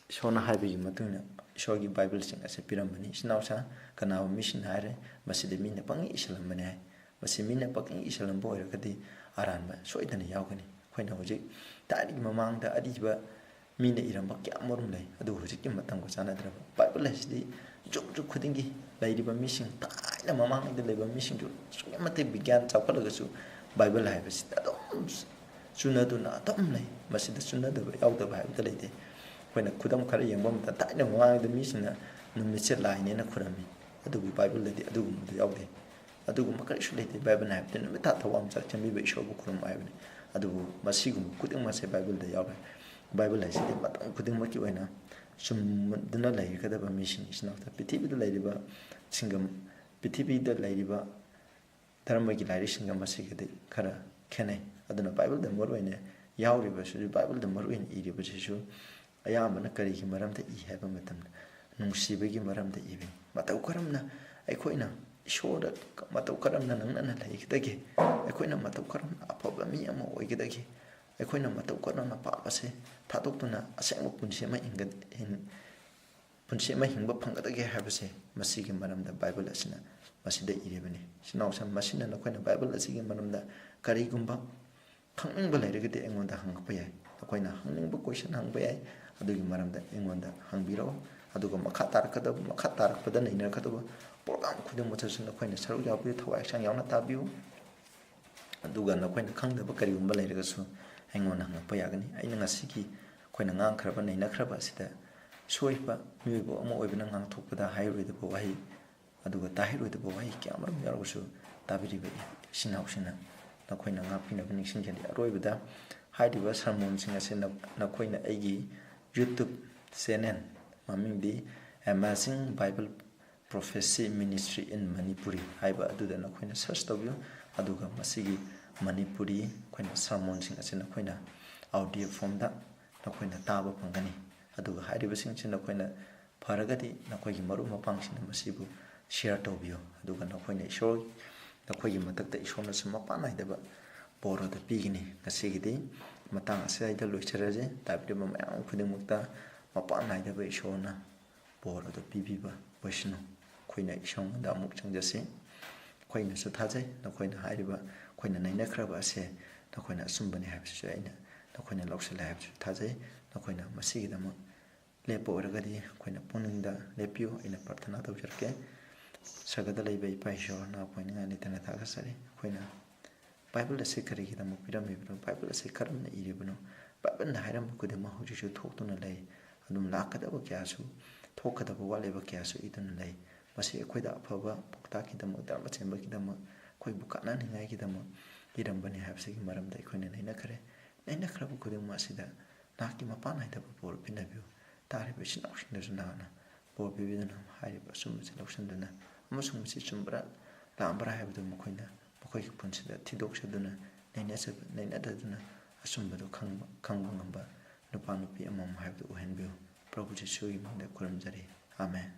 ꯏꯁꯣꯔꯅ ꯍꯥꯏꯕꯒꯤ ꯃꯇꯨꯡ ꯏꯟꯅ, ꯏꯁꯣꯔꯒꯤ ꯕꯥꯏꯕꯜꯁꯤꯡ ꯑꯁꯦ ꯄꯤꯔꯝꯕꯅꯤ꯫ ꯏꯆꯤꯟ ꯏꯅꯥꯎꯁꯥ, ꯀꯅꯥꯒꯨꯝꯕ ꯃꯤꯁꯤꯡꯅ ꯍꯥꯏꯔꯦ, "ꯃꯁꯤꯗꯤ ꯃꯤꯅ ꯄꯪꯏ ꯏꯁꯜꯂꯝꯕꯅꯤ" ꯍꯥꯏ꯫ ꯃꯁꯤ ꯃꯤꯅ ꯄꯪꯏ ꯏꯁꯜꯂꯝꯕ ꯑꯣꯏꯔꯒꯗꯤ ꯑꯔꯥꯟꯕ ꯁꯣꯏꯗꯅ ꯌꯥꯎꯒꯅꯤ꯫ ꯑꯩꯈꯣꯏꯅ ꯍꯧꯖꯤꯛ ꯊꯥꯏꯅꯒꯤ ꯃꯃꯥꯡꯗ ꯑꯔꯤꯕ ꯃꯤꯅ ꯏꯔꯝꯕ ꯀꯌꯥ ꯑꯃꯔꯣꯝ ꯂꯩ, ꯑꯗꯨꯕꯨ ꯍꯧꯖꯤꯛꯀꯤ ꯃꯇꯝꯒ ꯆꯥꯟꯅꯗ꯭ꯔꯕ꯫ ꯕꯥꯏꯕꯜ ꯍꯥꯏꯁꯤꯗꯤ ꯖꯨꯛ ꯖꯨꯛ ꯈꯨꯗꯤꯡꯒꯤ ꯂꯩꯔꯤꯕ ꯃꯤꯁꯤꯡ, ꯊꯥꯏꯅ ꯃꯃꯥꯡꯉꯩꯗ ꯂꯩꯕ ꯃꯤꯁꯤꯡꯁꯨ ꯑꯁꯨꯛꯀꯤ ꯃꯇꯤꯛ ꯕꯤꯒ꯭ꯌꯥꯟ ꯆꯥꯎꯈꯠꯂꯒꯁꯨ ꯕꯥꯏꯕꯜ ꯍꯥꯏꯕꯁꯤꯗ ꯑꯗꯨꯝ ꯆꯨꯅꯗꯨꯅ ꯑꯗꯨꯝ ꯂꯩ꯫ ꯃꯁꯤꯗ ꯆꯨꯅꯗꯕ, ꯌꯥꯎꯗꯕ ꯍꯥꯏꯕꯗ ꯂꯩꯇꯦ꯫ ꯑꯩꯈꯣꯏꯅ ꯈꯨꯗꯝ ꯈꯔ ꯌꯦꯡꯕ ꯃꯇꯝꯗ, ꯊꯥꯏꯅ ꯃꯃꯥꯡꯉꯩꯗ ꯃꯤꯁꯤꯡꯅ ꯅꯨꯃꯤꯠꯁꯦ ꯂꯥꯏꯅꯦꯅ ꯈꯨꯔꯝꯃꯤ, ꯑꯗꯨꯕꯨ ꯕꯥꯏꯕꯜꯗꯗꯤ ꯑꯗꯨꯒꯨꯝꯕꯗꯨ ꯌꯥꯎꯗꯦ꯫ ꯑꯗꯨꯒꯨꯝꯕ ꯀꯔꯤꯁꯨ ꯂꯩꯇꯦ꯫ ꯕꯥꯏꯕꯜꯅ ꯍꯥꯏꯕꯗꯤ ꯅꯨꯃꯤꯠ ꯊꯥ ꯊꯋꯥꯟꯃꯤꯆꯥꯛ ꯁꯦꯝꯕꯤꯕ ꯏꯁꯣꯔꯕꯨ ꯈꯨꯔꯨꯝꯃꯨ ꯍꯥꯏꯕꯅꯤ꯫ ꯑꯗꯨꯕꯨ ꯃꯁꯤꯒꯨꯝꯕ ꯈꯨꯗꯤꯡꯃꯛꯁꯦ ꯕꯥꯏꯕꯜꯗ ꯌꯥꯎꯔꯦ꯫ ꯕꯥꯏꯕꯜ ꯍꯥꯏꯁꯤꯗꯤ ꯃꯇꯝ ꯈꯨꯗꯤꯡꯃꯛꯀꯤ ꯑꯣꯏꯅ ꯆꯨꯝꯗꯨꯅ ꯂꯩꯒꯗꯕ ꯃꯤꯁꯤꯡ, ꯏꯆꯤꯟ ꯏꯅꯥꯎꯁꯥ, ꯄ꯭ꯔꯤꯊꯤꯕꯤꯗ ꯂꯩꯔꯤꯕ ꯁꯤꯡꯒꯝ, ꯄ꯭ꯔꯤꯊꯤꯕꯤꯗ ꯂꯩꯔꯤꯕ ꯙꯔꯃꯒꯤ ꯂꯥꯏꯔꯤꯛꯁꯤꯡꯒ ꯃꯁꯤꯒꯗꯤ ꯈꯔ ꯈꯦꯠꯅꯩ꯫ ꯑꯗꯨꯅ ꯕꯥꯏꯕꯜꯗ ꯃꯔꯨꯑꯣꯏꯅ ꯌꯥꯎꯔꯤꯕꯁꯤꯁꯨ, ꯕꯥꯏꯕꯜꯗ ꯃꯔꯨꯑꯣꯏꯅ ꯏꯔꯤꯕꯁꯤꯁꯨ ꯑꯌꯥꯝꯕꯅ ꯀꯔꯤꯒꯤ ꯃꯔꯝꯗ ꯏ ꯍꯥꯏꯕ ꯃꯇꯝꯗ, ꯅꯨꯡꯁꯤꯕꯒꯤ ꯃꯔꯝꯗ ꯏꯕꯅꯤ꯫ ꯃꯇꯧ ꯀꯔꯝꯅ ꯑꯩꯈꯣꯏꯅ ꯏꯁꯣꯔꯗ ꯃꯇꯧ ꯀꯔꯝꯅ ꯅꯛꯅꯅ ꯂꯩꯒꯗꯒꯦ, ꯑꯩꯈꯣꯏꯅ ꯃꯇꯧ ꯀꯔꯝꯅ ꯑꯐꯕ ꯃꯤ ꯑꯃ ꯑꯣꯏꯒꯗꯒꯦ, ꯑꯩꯈꯣꯏꯅ ꯃꯇꯧ ꯀꯔꯝꯅ ꯄꯥꯞ ꯑꯁꯦ ꯊꯥꯗꯣꯛꯇꯨꯅ ꯑꯁꯦꯡꯕ ꯄꯨꯟꯁꯤ ꯑꯃ ꯍꯤꯡꯒꯠ-, ꯍꯤꯡ-, ꯄꯨꯟꯁꯤ ꯑꯃ ꯍꯤꯡꯕ ꯐꯪꯒꯗꯒꯦ ꯍꯥꯏꯕꯁꯦ ꯃꯁꯤꯒꯤ ꯃꯔꯝꯗ ꯕꯥꯏꯕꯜ ꯑꯁꯤꯅ ꯃꯁꯤꯗ ꯏꯔꯤꯕꯅꯤ꯫ ꯏꯆꯤꯟ ꯏꯅꯥꯎꯁꯤꯡ, ꯃꯁꯤꯅ ꯅꯈꯣꯏꯅ ꯕꯥꯏꯕꯜ ꯑꯁꯤꯒꯤ ꯃꯔꯝꯗ ꯀꯔꯤꯒꯨꯝꯕ ꯈꯪꯅꯤꯡꯕ ꯂꯩꯔꯒꯗꯤ ꯑꯩꯉꯣꯟꯗ ꯍꯪꯉꯛꯄ ꯌꯥꯏ꯫ ꯅꯈꯣꯏꯅ ꯍꯪꯅꯤꯡꯕ question ꯍꯪꯕ ꯌꯥꯏ꯫ ꯑꯗꯨꯒꯤ ꯃꯔꯝꯗ ꯑꯩꯉꯣꯟꯗ ꯍꯪꯕꯤꯔꯛꯑꯣ꯫ ꯑꯗꯨꯒ ꯃꯈꯥ ꯇꯥꯔꯛꯀꯗꯕ, ꯃꯈꯥ ꯇꯥꯔꯛꯄꯗ ꯅꯩꯅꯔꯛꯀꯗꯕ program ꯈꯨꯗꯤꯡꯃꯛꯇꯁꯨ ꯅꯈꯣꯏꯅ ꯁꯔꯨꯛ ꯌꯥꯕꯤꯌꯨ, ꯊꯋꯥꯏ ꯍꯛꯆꯥꯡ ꯌꯥꯎꯅ ꯇꯥꯕꯤꯌꯨ꯫ ꯑꯗꯨꯒ ꯅꯈꯣꯏꯅ ꯈꯪꯗꯕ ꯀꯔꯤꯒꯨꯝꯕ ꯂꯩꯔꯒꯁꯨ ꯑꯩꯉꯣꯟꯗ ꯍꯪꯉꯛꯄ ꯌꯥꯒꯅꯤ꯫ ꯑꯩꯅ ꯉꯁꯤꯒꯤ ꯑꯩꯈꯣꯏꯅ ꯉꯥꯡꯈ꯭ꯔꯕ, ꯅꯩꯅꯈ꯭ꯔꯕ ꯑꯁꯤꯗ ꯁꯣꯏꯕ ꯃꯤꯑꯣꯏꯕ ꯑꯃ ꯑꯣꯏꯕꯅ ꯉꯥꯡꯊꯣꯛꯄꯗ ꯍꯥꯏꯔꯣꯏꯗꯕ ꯋꯥꯍꯩ, ꯑꯗꯨꯒ ꯇꯥꯍꯩꯔꯣꯏꯗꯕ ꯋꯥꯍꯩ ꯀꯌꯥ ꯑꯃꯔꯣꯝ ꯌꯥꯎꯔꯒꯁꯨ ꯇꯥꯕꯤꯔꯤꯕ ꯏꯆꯤꯟ ꯏꯅꯥꯎꯁꯤꯡꯅ ꯅꯈꯣꯏꯅ ꯉꯥꯛꯄꯤꯅꯕ ꯅꯤꯡꯁꯤꯡꯖꯔꯤ꯫ ꯑꯔꯣꯏꯕꯗ ꯍꯥꯏꯔꯤꯕ sermon ꯁꯤꯡ ꯑꯁꯤ ꯅ-, ꯅꯈꯣꯏꯅ ꯑꯩꯒꯤ YouTube channel, ꯃꯃꯤꯡꯗꯤ Amazing Bible Prophecy Ministry in Manipuri ꯍꯥꯏꯕ ꯑꯗꯨꯗ ꯅꯈꯣꯏꯅ search ꯇꯧꯕꯤꯌꯨ꯫ ꯑꯗꯨꯒ ꯃꯁꯤꯒꯤ ꯃꯅꯤꯄꯨꯔꯤ ꯑꯩꯈꯣꯏꯅ sermon ꯁꯤꯡ ꯑꯁꯤ ꯅꯈꯣꯏꯅ audio form ꯗ ꯅꯈꯣꯏꯅ ꯇꯥꯕ ꯐꯪꯒꯅꯤ꯫ ꯑꯗꯨꯒ ꯍꯥꯏꯔꯤꯕꯁꯤꯡꯁꯤ ꯅꯈꯣꯏꯅ ꯐꯔꯒꯗꯤ ꯅꯈꯣꯏꯒꯤ ꯃꯔꯨꯞ ꯃꯄꯥꯡꯁꯤꯡꯅ ꯃꯁꯤꯕꯨ share ꯇꯧꯕꯤꯌꯨ꯫ ꯑꯗꯨꯒ ꯅꯈꯣꯏꯅ ꯏꯁꯣꯔ, ꯅꯈꯣꯏꯒꯤ ꯃꯊꯛꯇ ꯏꯁꯣꯔꯅꯁꯨ ꯃꯄꯥꯟ ꯅꯥꯏꯗꯕ ꯕꯣꯔ ꯑꯗꯨ ꯄꯤꯒꯅꯤ꯫ ꯉꯁꯤꯒꯤꯗꯤ ꯃꯇꯥꯡ ꯑꯁꯤꯗ ꯂꯣꯏꯁꯤꯜꯂꯁꯤ꯫ ꯇꯥꯕꯤꯔꯤꯕ ꯃꯌꯥꯝ ꯈꯨꯗꯤꯡꯃꯛꯇ ꯃꯄꯥꯟ ꯅꯥꯏꯗꯕ ꯏꯁꯣꯔꯅ ꯕꯣꯔ ꯑꯗꯨ ꯄꯤꯕꯤꯕ ꯑꯣꯏꯁꯅꯨ꯫ ꯑꯩꯈꯣꯏꯅ ꯏꯁꯣꯔꯉꯣꯟꯗ ꯑꯃꯨꯛ ꯆꯪꯖꯁꯤ꯫ ꯑꯩꯈꯣꯏꯅꯁꯨ ꯊꯥꯖꯩ, ꯅꯈꯣꯏꯅ ꯍꯥꯏꯔꯤꯕ ꯑꯩꯈꯣꯏꯅ ꯅꯩꯅꯈ꯭ꯔꯕ ꯑꯁꯦ ꯅꯈꯣꯏꯅ ꯑꯆꯨꯝꯕꯅꯤ ꯍꯥꯏꯕꯁꯤꯁꯨ ꯑꯩꯅ, ꯅꯈꯣꯏꯅ ꯂꯧꯁꯤꯜꯂꯦ ꯍꯥꯏꯕꯁꯤꯁꯨ ꯊꯥꯖꯩ꯫ ꯅꯈꯣꯏꯅ ꯃꯁꯤꯒꯤꯗꯃꯛ ꯂꯦꯞꯄ ꯑꯣꯏꯔꯒꯗꯤ ꯑꯩꯈꯣꯏꯅ ꯄꯨꯛꯅꯤꯡꯗ ꯂꯦꯞꯄꯤꯌꯨ꯫ ꯑꯩꯅ ꯄ꯭ꯔꯥꯊꯅꯥ ꯇꯧꯖꯔꯛꯀꯦ꯫ ꯁꯔꯒꯗ ꯂꯩꯕ ꯏꯄꯥ ꯏꯁꯣꯔ, ꯅꯅꯥꯎ ꯄꯣꯛꯅꯤꯡꯉꯥꯏ ꯂꯩꯇꯅ ꯊꯥꯒꯠꯆꯔꯤ꯫ ꯑꯩꯈꯣꯏꯅ ꯕꯥꯏꯕꯜ ꯑꯁꯤ ꯀꯔꯤꯒꯤꯗꯃꯛ ꯄꯤꯔꯝꯃꯤꯕꯅꯣ? ꯕꯥꯏꯕꯜ ꯑꯁꯤ ꯀꯔꯝꯅ ꯏꯔꯤꯕꯅꯣ? ꯕꯥꯏꯕꯜꯅ ꯍꯥꯏꯔꯝꯕ ꯈꯨꯗꯤꯡꯃꯛ ꯍꯧꯖꯤꯛꯁꯨ ꯊꯣꯛꯇꯨꯅ ꯂꯩ꯫ ꯑꯗꯨꯝ ꯂꯥꯛꯀꯗꯕ ꯀꯌꯥꯁꯨ, ꯊꯣꯛꯀꯗꯕ ꯋꯥꯠꯂꯤꯕ ꯀꯌꯥꯁꯨ ꯏꯗꯨꯅ ꯂꯩ꯫ ꯃꯁꯤ ꯑꯩꯈꯣꯏꯗ ꯑꯐꯕ ꯄꯥꯎꯇꯥꯛꯀꯤꯗꯃꯛ, ꯙꯔꯃ ꯆꯦꯟꯕꯒꯤꯗꯃꯛ, ꯑꯩꯈꯣꯏꯕꯨ ꯀꯥꯟꯅꯅꯤꯡꯉꯥꯏꯒꯤꯗꯃꯛ ꯏꯔꯝꯕꯅꯤ ꯍꯥꯏꯕꯁꯤꯒꯤ ꯃꯔꯝꯗ ꯑꯩꯈꯣꯏꯅ ꯅꯩꯅꯈ꯭ꯔꯦ꯫ ꯅꯩꯅꯈ꯭ꯔꯕ ꯈꯨꯗꯤꯡꯃꯛ ꯑꯁꯤꯗ ꯅꯍꯥꯛꯀꯤ ꯃꯄꯥꯟ ꯅꯥꯏꯗꯕ ꯕꯣꯔ ꯄꯤꯅꯕꯤꯌꯨ꯫ ꯇꯥꯔꯤꯕ ꯏꯆꯤꯟ ꯏꯅꯥꯎꯁꯤꯡꯗꯁꯨ ꯅꯍꯥꯛꯅ ꯕꯣꯔ ꯄꯤꯕꯤꯗꯨꯅ ꯍꯥꯏꯔꯤꯕ ꯑꯆꯨꯝꯕꯁꯤ ꯂꯧꯁꯤꯟꯗꯨꯅ ꯑꯃꯁꯨꯡ ꯃꯁꯤ ꯆꯨꯝꯕ꯭ꯔꯥ ꯂꯥꯟꯕ꯭ꯔꯥ ꯍꯥꯏꯕꯗꯨ ꯃꯈꯣꯏꯅ ꯃꯈꯣꯏꯒꯤ ꯄꯨꯟꯁꯤꯗ ꯊꯤꯗꯣꯛꯆꯗꯨꯅ, ꯅꯩꯅꯖ-, ꯅꯩꯅꯗꯗꯨꯅ ꯑꯆꯨꯝꯕꯗꯨ ꯈꯪꯕ, ꯈꯪꯕ ꯉꯝꯕ ꯅꯨꯄꯥ ꯅꯨꯄꯤ ꯑꯃꯃꯝ ꯍꯥꯏꯕꯗꯨ ꯑꯣꯏꯍꯟꯕꯤꯌꯨ꯫ ꯄ꯭ꯔꯚꯨ ꯖꯤꯁꯨꯒꯤ ꯃꯤꯡꯗ ꯈꯨꯔꯨꯝꯖꯔꯤ꯫ ꯑꯥꯃꯦꯟ꯫